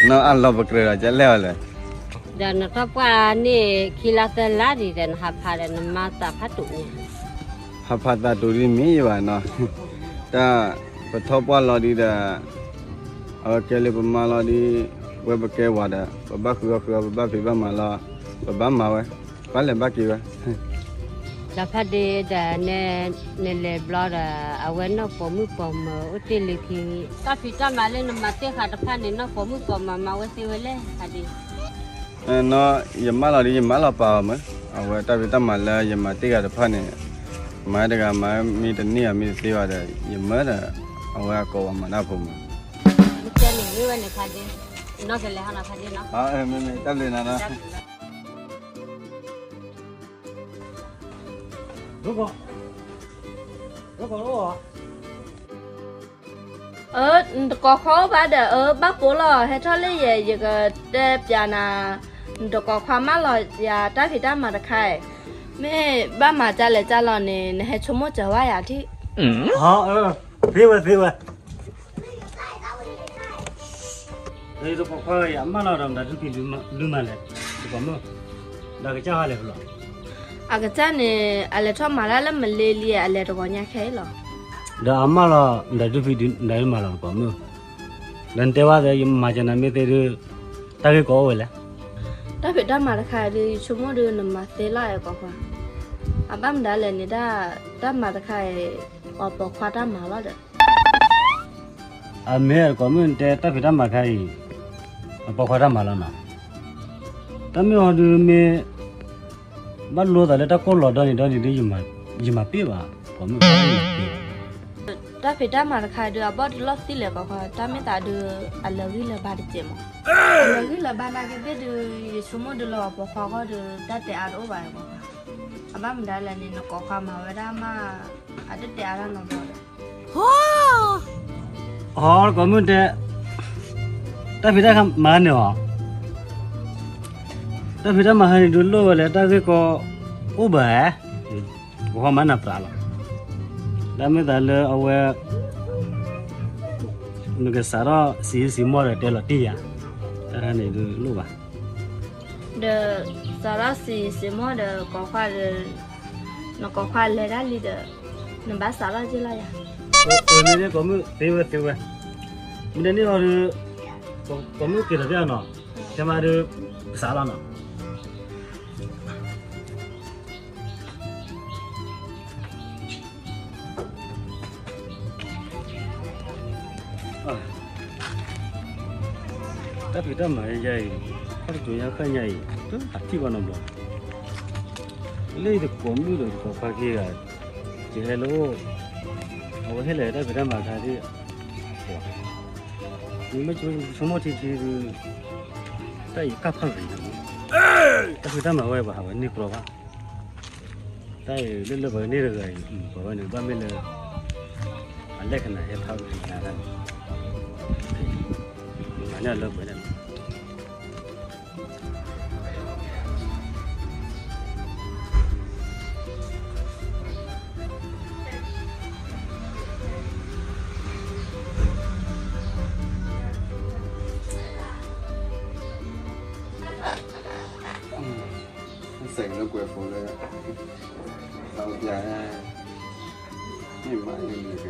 နီၢ်အလီၤပကြၢးဒီးကလဲၣ်အီၤလဲၣ်. ဒီးနထီၣ်ပှၢ်န့ၣ်ခံလါသၢလါဒံးဒီး နဟးဖးဒီးနမါသးဖးတူာ်ညါ, ဟးဖးသးတူာ်ဒ်မ့ၢ်ယဘၣ်နီၤ, တၢ်ပထီၣ်ပှၢ်လီၤဒံးဒီး အဝဲကဲလၢပမါလီၤဒ်, ဝဲပကဲဝၤဒီး ပဘၣ်ဃုအီၤဃုအီၤ ပဘၣ်ဖံးဘၣ်မၤလီၤ, ပဘၣ်မၤဝဲ, ပဘၣ်လဲၤဘၣ်က့ၤဝဲ ဒီးဖးဒ့ဒီး နလဲၤဘျီဒီး အဝဲနီၢ်ပိာ်မုၣ်ပိာ်မၢၤအိၣ်တ့ၢ်လၢခံ, တၢ်ဖံးတၢ်မၤလၢနမၤတ့ၢ်ဃာ်တဖၣ်န့ၣ် နီၢ်ပိာ်မုၣ်ပိာ်မၢၤမၤဝဲသ့ဝဲလဲၣ် ဖးဒ့. နီၢ် ယမၢလီၤဒီး ယမၢလီၤပာ်အီၤမး, အဝဲတၢ်ဖံးတၢ်မၤလၢယမၤတ့ၢ်ဃာ်တဖၣ်န့ၣ်, မၤတဂၤမၤမ့ၢ်တန့ၢ် မ့ၢ်တသ့ဘၣ်ဒီး ယမၢဒီး အဝဲအကိးဝဲမၤတၢ်ဖိမး. မ့ၢ်ကဲန့ၣ် မ့ၢ်ဝဲန့ၣ်ဖးဒ့, နီၢ်ကလဲၤဟီနီၤဖးဒ့နီၤ. မ့မ့ၢ်တၢ်ဘျုးနၤနီၤ. အၢ နတကိးခွါအိၣ်ဘၣ်ဒီး အၢ ဘၣ်ပိာ်လီၤ ဟဲထီၣ်လၢယဲ ယကတဲပျးနၤ, နတကိးခွါမၢလီၤယၤတၢ်ဖံးတၢ်မၤတခါအံၤ, မ့ၢ်ဘၣ်မၤကလဲၣ်ကလီၤန့ၣ် နဟဲဆိကမိၣ်စၢၤဝဲယၤထံၣ်. သ့ဝဲသ့ဝဲ တကိးခွါအံၤ အမၢလီၤဒီးမတၤဒုးဖံးဒုးမၤလဲၣ်, တကိးမုၣ်, ဒီးကစၢ်ဟဲလဲၣ်ဖဲလဲၣ်. အကစၢ်န့ၣ် အလဲၤထီၣ်မၤတၢ်လၢမလ့လံ အလဲၤတဂီၤညါခဲအံၤလီၤ. ဒီးအမၢလီၤ မတၤဒုးဖံးဒုးမၤလီၤတကိးမုၣ်, ဒီးနတဲဝဲသ့ ယမၤစၢၤနၤမ့ၢ်သ့ဒုး တၢ်ဂ့ၢ်ကီအိၣ်ဝဲလဲၣ်. တၢ်ဖံးတၢ်မၤတခါအံၤဒုး ယဆိကမိၣ်ဒုးနမၤသ့လီၤအဲကိးခွါ, အဘၣ်မတၤလဲၣ်န့ၣ် တၢ်မၤတခါအံၤ အပိာ်ခွါတၢ်မၤလီၤဒီး အမ့ၢ်တကိးမုၣ်နတဲတၢ်ဖံးတၢ်မၤတခါအံၤ အပိာ်ခွါတၢ်မၤလီၤနီၤ, တၢ်မ့ၢ်အီၤဒုးမ့ၢ် ဘၣ်လိသးလၢတၢ်ကိၢ်လီၤဒီန့ၣ်ဒီန့ၣ်ဒုး ယမၤပ့ၢ်ဘၣ်, ကိးမုၣ် တၢ်ဖံးတၢ်မၤတခါဒုး အဘီၣ်တလီၢ်သံလဲၣ်ကိးခွါ, တၢ်မ့ၢ်သးဒုး အလၢာ်ဂံၢ်လၢာ်ဘါတစဲးမး, အလၢာ်ဂံၢ်လၢာ်ဘါနာ်က့သ့ၣ်ဒုး ယဆိကမိၣ်ဒုးလၢအပိာ်ခွါဂီၢ်ဒုး တၢ်တဲအါတအိၣ်ဘၣ်ကိးခွါ, အဘၣ်မတၤလဲၣ်န့ၣ် နကိးခွါမၤဝဲဒၣ်မး အတတဲအါတၢ်နီတဘျီဒီး အကိးမုၣ်တဲ တၢ်ဖံးတၢ်မၤန့ၣ်အီၤ, တၢ်ဖံးတၢ်မၤဟဲန့ၣ်ဒုးလိၣ်ဝဲလဲၣ် တၢ်ဂ့ၢ်ကီအိၣ်ဘၣ်, ပှၤမၤနၢ်ပၢၢ်လီၤ, တၢ်မ့ၢ်သးလၢအဝဲ နကစးထီၣ်စံးစံးမီၢ်ဒီးတဲလီၤတံၢ်ယၤ, တၢ်န့ၣ်ဒုးလိၣ်ဘၣ် ဒီးစးထီၣ်စံးစံးမီၢ်ဒီးကိးခွါဒီး နကိးခွါလဲၤတၢ်လံဒီး နဘၣ်စးထီၣ်က့ၤလီၤယၤ, ကိးမုၣ်သ့ဝဲသ့ဝဲ, မ့ၢ်တန့ၢ်အီၤဒုး ကိးမုၣ်က့ၤထီၣ်ဖဲအနီၤ, ခဲမးဒုး ကစးလီၤနီၤ တၢ်ဖံးတၢ်မၤယဲအံၤ, တၢ်တစိၤညါဃၣ်ညါအံၤ, တၢ်ဟးထံၣ်ဘၣ်နီတဘျီ, လၢယတကိးမုၣ်ဒီးတကိးခွါခံဂၤ, ယဟဲလၢအိၣ်, အဝဲဟဲလဲၤတၢ်ဖံးတၢ်မၤခါသ့ၣ်, မ့မ့ၢ်ဆိကမိၣ်ထံထံဒုး, တၢ်အံၤကၢ်ဖးဂ့ၤန့ၣ်, တၢ်ဖံးတၢ်မၤဝဲပှၤဟးဝဲန့ၢ်ကြီဘၣ် တၢ်အံၤလၢလၢပှဲၤန့ၢ်တဂၤအံၤ ပှၤဝဲန့ၣ် ဘၣ်မ့ၢ်လၢ အလဲၣ်ခနၣ်ဟဲဖးဝဲတဂၤဒၣ်န့ၣ်, မၤန့ၢ်အလၢပှဲၤန့ၣ် စဲးကလၢကွဲးဖိလၢ သးပျၢ် မ့ၢ်မၤလၢနက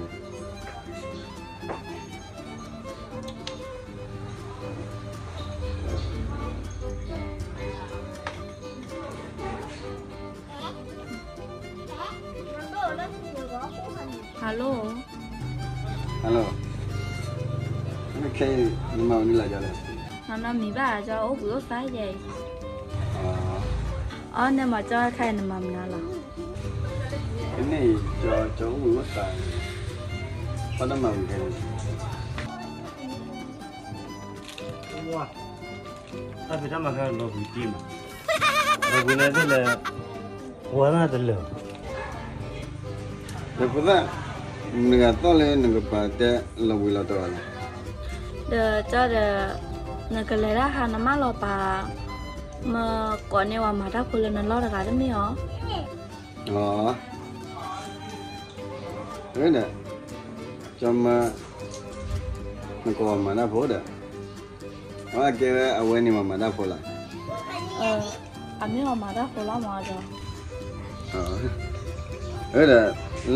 Hello. Hello. ခဲအံၤ နမၤဝဲဒ်လဲၣ်လဲၣ်. နီၢ်နီၢ်မံၤဘၣ် ကၠီအိၣ်ဘှံးအိၣ်သါယဲအံၤ. အီန့ၣ်မး ကၠီခဲအံၤနမၤမနုၤလီၤ. ကန့ၣ်အံၤ ကၠီ ကၠီအိၣ်ဘှံးအိၣ်သါ, ဘၣ်တၢ်မၤဝံၤခဲအံၤ. တၢ်ဖံးတၢ်မၤခဲလီၤဘှံးက့မး, လီၤဘှံးန့ၣ်သ့ၣ်လဲၣ်, ပှၤသၣ်တလၢာ်, ဒီးဖိသၣ်, နဂၤသီၣ်လၢနကပၤတဲလီၤဘှံးလီၤတီၤလီၤ. ဒီးကၠီဒီး, နကလဲၤတၢ်ဟးနမၢလီၤပာ်, မ့ၢ်ကိးန့ၢ်ဝဲမၤတၢ်ဖိလၢနလီၢ်တဂၤတမ့ၢ်အီၤ. အၢ, ဒီး, ကၠီမၢ, နကိးမၤတၢ်ဖိဒီး အကဲဝဲအဝဲန့ၣ်မၤမၤတၢ်ဖိလီၤ. အမ့ၢ်အီၤမၤတၢ်ဖိလီၤမးဒီး, ဒီး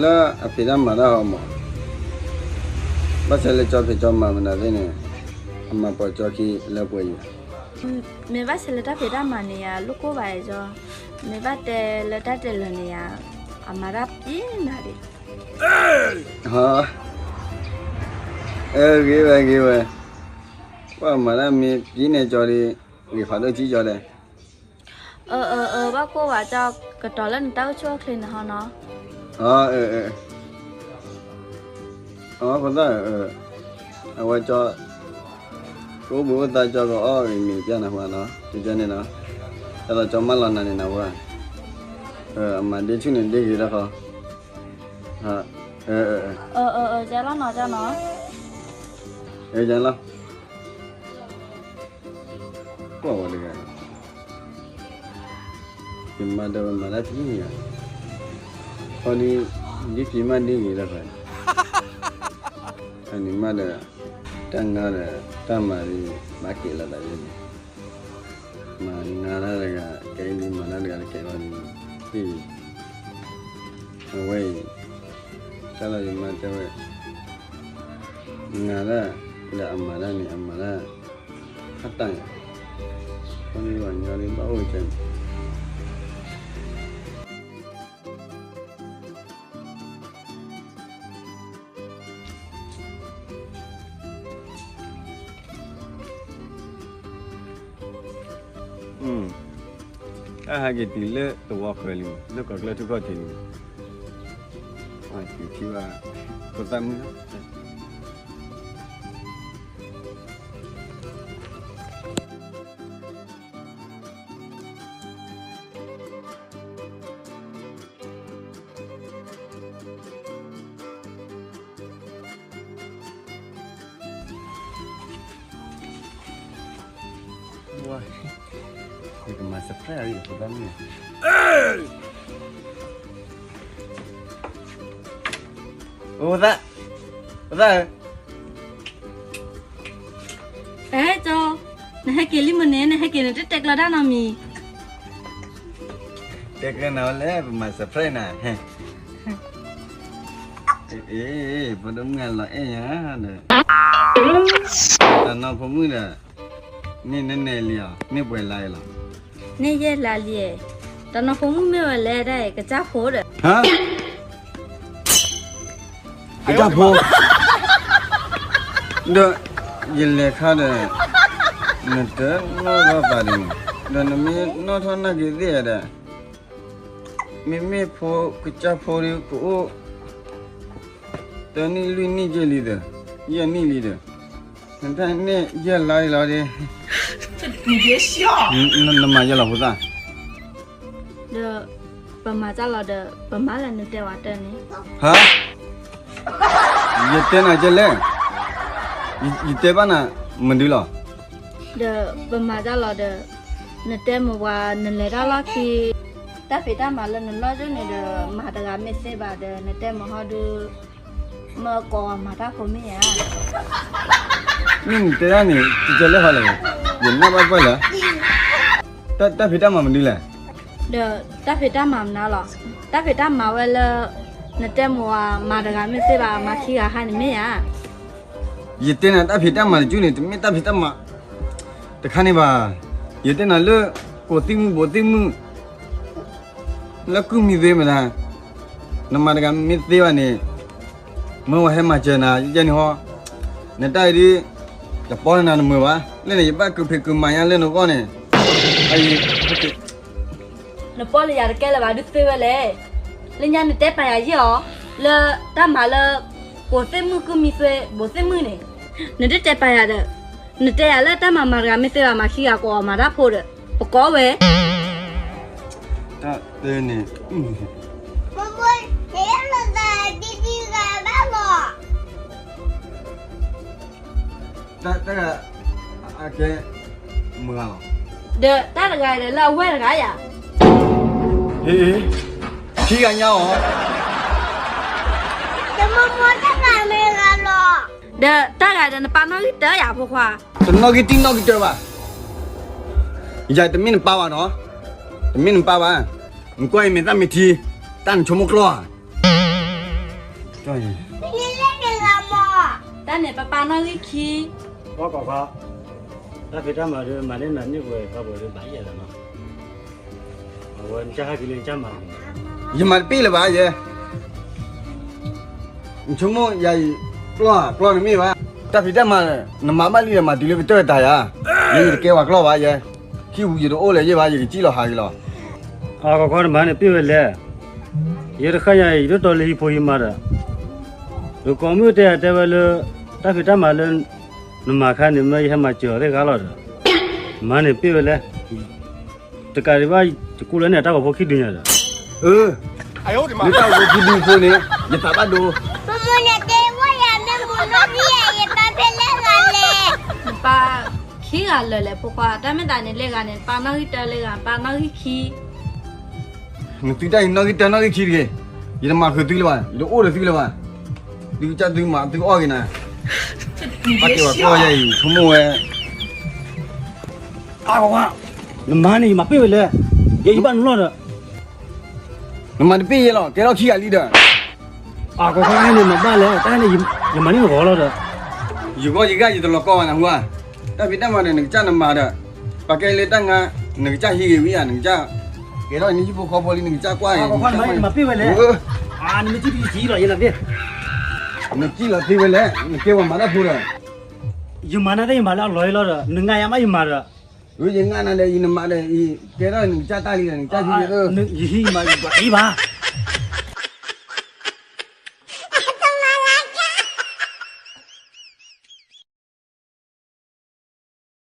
လၢအဖံးတၢ်မၤတၢ်ဟီမး, ဘၣ်ဆၣ်လၢကၠီဖံးကၠီမၤမနုၤသ့ၣ်န့ၣ်, အမၤပိာ်ကၠီခံလၢပှဲၤယံၤ. မ့ၢ်ဘၣ်ဆၣ်လၢတၢ်ဖံးတၢ်မၤန့ၣ်ယၤ လိၣ်ကိၢ်ဘၣ်ယဲၢ်, မ့ၢ်ဘၣ်တဲလၢတၢ်တဲလၢာ်န့ၣ်ယၤ, အမၤတၢ်ပျံၤနၤဒံး. ဟါ, ဂ့ၤဝဲဂ့ၤဝဲ, ပှၤမၤတၢ်မ့ၢ်ပျံၤန့ၢ်ကၠီဒီး, ဂ့ၤဖးဒိၣ်ကံကၠီဒီး, အၢ အၢ အၢ ဘၣ်ကိၢ်ဝဲကၠီ ကတီၤလၢနတၢ်အိၣ်ဆူၣ်အိၣ်ချ့န့ၣ်ဟီနီၤ. အၢ အၢ အဖိသၣ်ဧၢ, အဝဲကၠီ ကအိၣ်ဘှံးအိၣ်သါ ကၠီကအီၣ်ဂ့ၤမ့ၤပျၢ်နၤဝဲနီၤ, ကန့ၣ်နီၤ, တၢ်လီၤကၠီမၢလီၤနၤန့ၣ်နၤဝဲ, အမၤဒ့ဆူၣ်န့ၣ်ဒ့ဂ့ၤတၢ်ဃီ, အၢ အၢ အၢ လီၤနီၤ, လီၤ, ကွၢ်ဝဲတဂၤ ယမၤဒီးမၤတၢ်ဖံးန့ၣ်ဧါ, ခီဒ် ဒ်ဖံးမးဒ်ဂ့ၤလၢၤဘၣ်, အန့ၣ်မးဒီး တၢ်ငါဒီး တၢ်မၤဒ် ဘၣ်က့ၤလီၤသးယဲန့ၣ်, မၤငါတၢ်တဂၤ ကဲဒ်မၤတၢ်တဂၤ တကဲဘၣ်ဒ်, အဝဲအံၤ တၢ်လီၤယမၤတဲဝဲ, ငါတၢ်ဒီးအမၤတၢ်န့ၣ် အမၤတၢ် ဖးတၢ်ယါ, ခီဒ်ပှၤညီဒ်ဘၣ်အိၣ်ကဲန့ၣ် တၢ်ဟဲက့ၤတုၤလၢသဝီဃၢၤလံ, လၢကီၢ်ကျၢၢ်ထူၣ်ခီၣ်ထံးလံ, က့ၤထံၣ်ဘၣ် ဖိသၣ်မုၣ်လီၤ. ယကမၤ surprise အဖိသၣ်မုၣ်, ဖိသၣ်, ဖိသၣ်ဧၢ, အဲၣ်ကၠီ, နဟဲက့ၤလံမ့ၢ်န့ၣ် နဟဲက့ၤန့ၣ် တတဲကျၢၤတၢ်နီတမံၤ, တဲကျၢၤနၤဝဲလဲၣ် ပမၤ surprise နၤ, အ့ ဖိဒိၣ်မုၣ်အလီၤအဲၣ်ညါဒီး, တၢ်နီၢ်ဖိမုၣ်ဒီး, န့ၢ်နနဲလံဧါ, န့ၢ်ပှဲၤလါလီၤ, န့ၢ်ယဲၢ်လါလံ, တၢ်နီၢ်ဖိမုၣ်မ့ၢ်ဝဲလဲၣ် တၢ်အံၤ ကစၢ်ဖိဒီး ဟါ, ကစၢ်ဖိ, ဒီး ယလဲၤခါဒီး, နတနီၣ်ထီၣ်သးဒ်န့ၣ်, ဒီးနမ့ၢ်နီၣ်ထီၣ်နာ်က့ၤသ့ၣ်ဒီး, မ့မ့ၢ်ဖိကစၢ်ဖိဒ်ကအိၣ် တနံၣ်လွံၢ်နံၣ်က့ၤလံဒီး, ယဲၢ်နံၣ်လံဒီး, နတၢ်န့ၢ်ယဲၢ်လါလီၤဒီး, နမၤယဲၢ်လီၤဖိသၣ် ဒီး ပမၤတၢ်လီၤဒီး ပမၤလၢနတဲဝဲတၢ်န့ၣ်, ဟါ, ယတဲနၤကဲလဲၣ်, ယတဲဘၣ်နၤ မနုၤလီၤ, ဒီးပမၤတၢ်လီၤဒီး နတဲမုာ်ဝဲ နလဲၤတၢ်လီၢ်ခံ တၢ်ဖံးတၢ်မၤလၢနလီၢ်ဒၢၣ်န့ၣ်ဒီး မၤတဂၤမ့ၢ်သ့ဘၣ်ဒီး နတဲမုာ်ဟီဒုး မၢကိးမၤတၢ်ဖိမ့ၢ်ဧါ. မ့ၢ်နတဲဒၣ်န့ၣ် ကကဲလဲၣ်ဟီလဲၣ်, ယနၢ်ဘၣ်ပှၢ်လၢ တၢ်ဖံးတၢ်မၤမနုၤလဲၣ်. ဒီးတၢ်ဖံးတၢ်မၤမနုၤလီၤ, တၢ်ဖံးတၢ်မၤဝဲလၢ နတဲမုာ်ဝဲ မၤတဂၤမ့ၢ်သ့ဘၣ် မၤခံဂၤဟါန့ၣ်မ့ၢ်ဧါ. ယတဲနၤတၢ်ဖံးတၢ်မၤတကၠူၣ်န့ၣ် တမ့ၢ်တၢ်ဖံးတၢ်မၤ တခါန့ၣ်ဘၣ်. ယတဲနၤလၢ ကိးသ့ၣ်မုၣ်ဘိးသ့ၣ်မုၣ် လၢကုၢ်မံၤသ့မတၤ, နမၤတဂၤမ့ၢ်သ့ဘၣ်န့ၣ် မၢဝဲဟဲမၤစၢၤနၤ ယဲန့ၣ်ဟီ, နတၢ်အံၤဒ် ယပီၢ်နၤတမုာ်ဘၣ်, လၢန့ၣ် ယဘၣ်ကဖံးကမၤညါလၢနဂီၢ်န့ၣ်, အံၤ နပီၢ်လၢယၤတကဲလၢၤဘၣ် ဒုးသ့ဝဲလဲၣ်. လၢညါနတဲပာ်ယၤယဲၢ်အီၤ လၢတၢ်မၤလၢ ကိးသ့ၣ်မုၣ်ကုၢ်မံၤသ့ ဘိးသ့ၣ်မုၣ်န့ၣ်, နတတဲပာ်ယၤဒီး နတဲယၤလၢတၢ်မၤမၤတဂၤမ့ၢ်သ့ဘၣ် မၤခံဂၤကိးအီၤမၤတၢ်ဖိဒီး ပကိးဝဲ တၢ်တဲန့ၣ် တၢ်တဂၤ အကဲ မုာ်ဂၤလီၤ. ဒီးတၢ်တဂၤဒီးလၢအဝဲၢ်တဂၤယၤ, ခံဂၤညါအီၤ, တမ့ၢ်မိၢ်တဂၤမ့ၢ်ဂၤလီၤ. ဒီးတၢ်ဂၤဒီးနပၢ်နီၣ်ဂံၢ်တၢယၤဖိခွါ, တနီၣ်ဂံၢ်တံၢ်နီၣ်ဂံၢ်တၢဘၣ်, ယၤတမ့ၢ်နပၢ်ဘၣ်နီၤ, တမ့ၢ်နပၢ်ဘၣ်, နကွၢ်အံၤမ့ၢ်သၣ်မ့ၢ်ထံ, တၢ်နဆိကမိၣ်ကျီၢ်ဧါ, တၢ်န့ၣ်ပပၢ်နီၣ်ဂံၢ်ခံ, ကီကီခွါ, တၢ်ဖံးတၢ်မၤဒီးမၤန့ၢ်နၤန့ၢ်ဝဲ ဘၣ်ဘၣ်ဒီးဘၣ်ယဲၢ်လီၤနီၤ, အဝဲနကဟဲက့ၤလၢနကမၤ, ယမၤတပ့ၢ်လၢၤဘၣ်ယဲ နဆိကမိၣ်ယၤအံၤ, ကျီၢ်ဧါ, ကျီၢ်တမ့ၢ်ဘၣ်, တၢ်ဖံးတၢ်မၤ, နမၤဘၣ်လံဒီးမၤတုၤလၢကတၢၢ်တၢ်ယၤ, ယဲယတကဲပှၤကျီၢ်ဘၣ်ယဲ, ခံပူၤယတအိၣ်လၢၤယဲၢ်ဘၣ် ယကစံၣ်လီၤဟးက့ၤလီၤ, အကီခွါနမၤန့ၣ်ပ့ၢ်ဝဲလဲၣ်, ယဲတဃၣ်ညါအံၤ ယဒိၣ်တီလၢဟံၣ်ဖိဟံၣ်မါဒီး, ယကိးမုၣ်တဲတဲဝဲလၢ, တၢ်ဖံးတၢ်မၤလၢ, နမၤခါန့ၣ်မ့ၢ်ယဟဲမၤစၢၤအီၤသ့ၣ်ဂါလီၤဒီး, နမၤန့ၣ်ပ့ၢ်ဝဲလဲၣ် တကးဒံးဘၣ်, ယကူၣ်လၢန့ၣ် တၢ်ဂီၤဖိခံဒုညါဒီး, အၢ, လၢတၢ်ဂီၤဖိခံဒုဖိန့ၣ်, ယသးဘၣ်ဒိ, မ့ၢ်တဲဝဲယၤမ့ၢ်မူနီၢ်ဂံၢ်ဧါ ယပၢ်ဖဲလဲၣ်ဂၤလဲၣ်, နပၢ်ခံဂၤလၢာ်လဲၣ်ဖိခွါ, တၢ်မ့ၢ်တၢ်န့ၣ်လဲၣ်ဂၤန့ၣ် နပၢ်နီၣ်ဂံၢ်တၢလၢဂၤ ပၢ်နီၣ်ဂံၢ်ခံ နသုတၢ်အံၤနီၣ်ဂံၢ်တၢနီၣ်ဂံၢ်ခံတဂ့ၤ, ယတမၤဃုာ်သုလၢၤဘၣ်, ယတအိၣ်ဒီးသုလၢၤဘၣ်, သုကစၢ်သုမၤသုအီၣ်ဂ့ၤနၤ, ဘၣ်က့ၤဝဲကျီၢ်ယဲအံၤ ဆိကမိၣ်ဝဲ, အကီခွါ, နမၤန့ၣ်ယမၤပ့ၢ်ဝဲလဲၣ်, ယဲယဘၣ်နလီၢ်ဒီး, နမၤတပ့ၢ်ယဲလီၤ ကဲထီၣ်ခံဂၤလံဒီး, အကီခွါန့ၣ်မၤဘၣ်လဲၣ် တၢ်န့ၣ်, ယမၤန့ၢ်နဂီၤလီၤဒီး, ယဂီၢ်ယဂၤယတလီၤကီဘၣ်နဟူဧါ, တၢ်ဖံးတၢ်မၤဒီးနကစၢ်နမၤဒီး, ပာ်ကဲလၢတၢ်ငါ, နကစၢ်ဟံးဂ့ၤဝံဧါ နကစၢ်, ကဲထီၣ်နဟံၣ်ဖိဃီဖိလံ နကစၢ်ကွၢ်ဂ့ၤ, နမၤပ့ၢ်ဝဲလဲၣ်, နမ့ၢ်စံၣ်လီၤသ့ဝဲလဲၣ်, နကဲပှၤမၤတၢ်ဖိဒီး, ယမၤနၤသ့ၣ်ယမၤလၢအလီၢ်အလီၢ်ဒီး နငါယၤမးယမၤဒီး, ယငါနၤဒီးအံၤနမၤဒီးအံၤ ကဲထီၣ်နကစၢ်တၢ်လံဒီး နကစၢ်ဟံး, ယဟံးမးယဘၣ်အံၤဘၣ်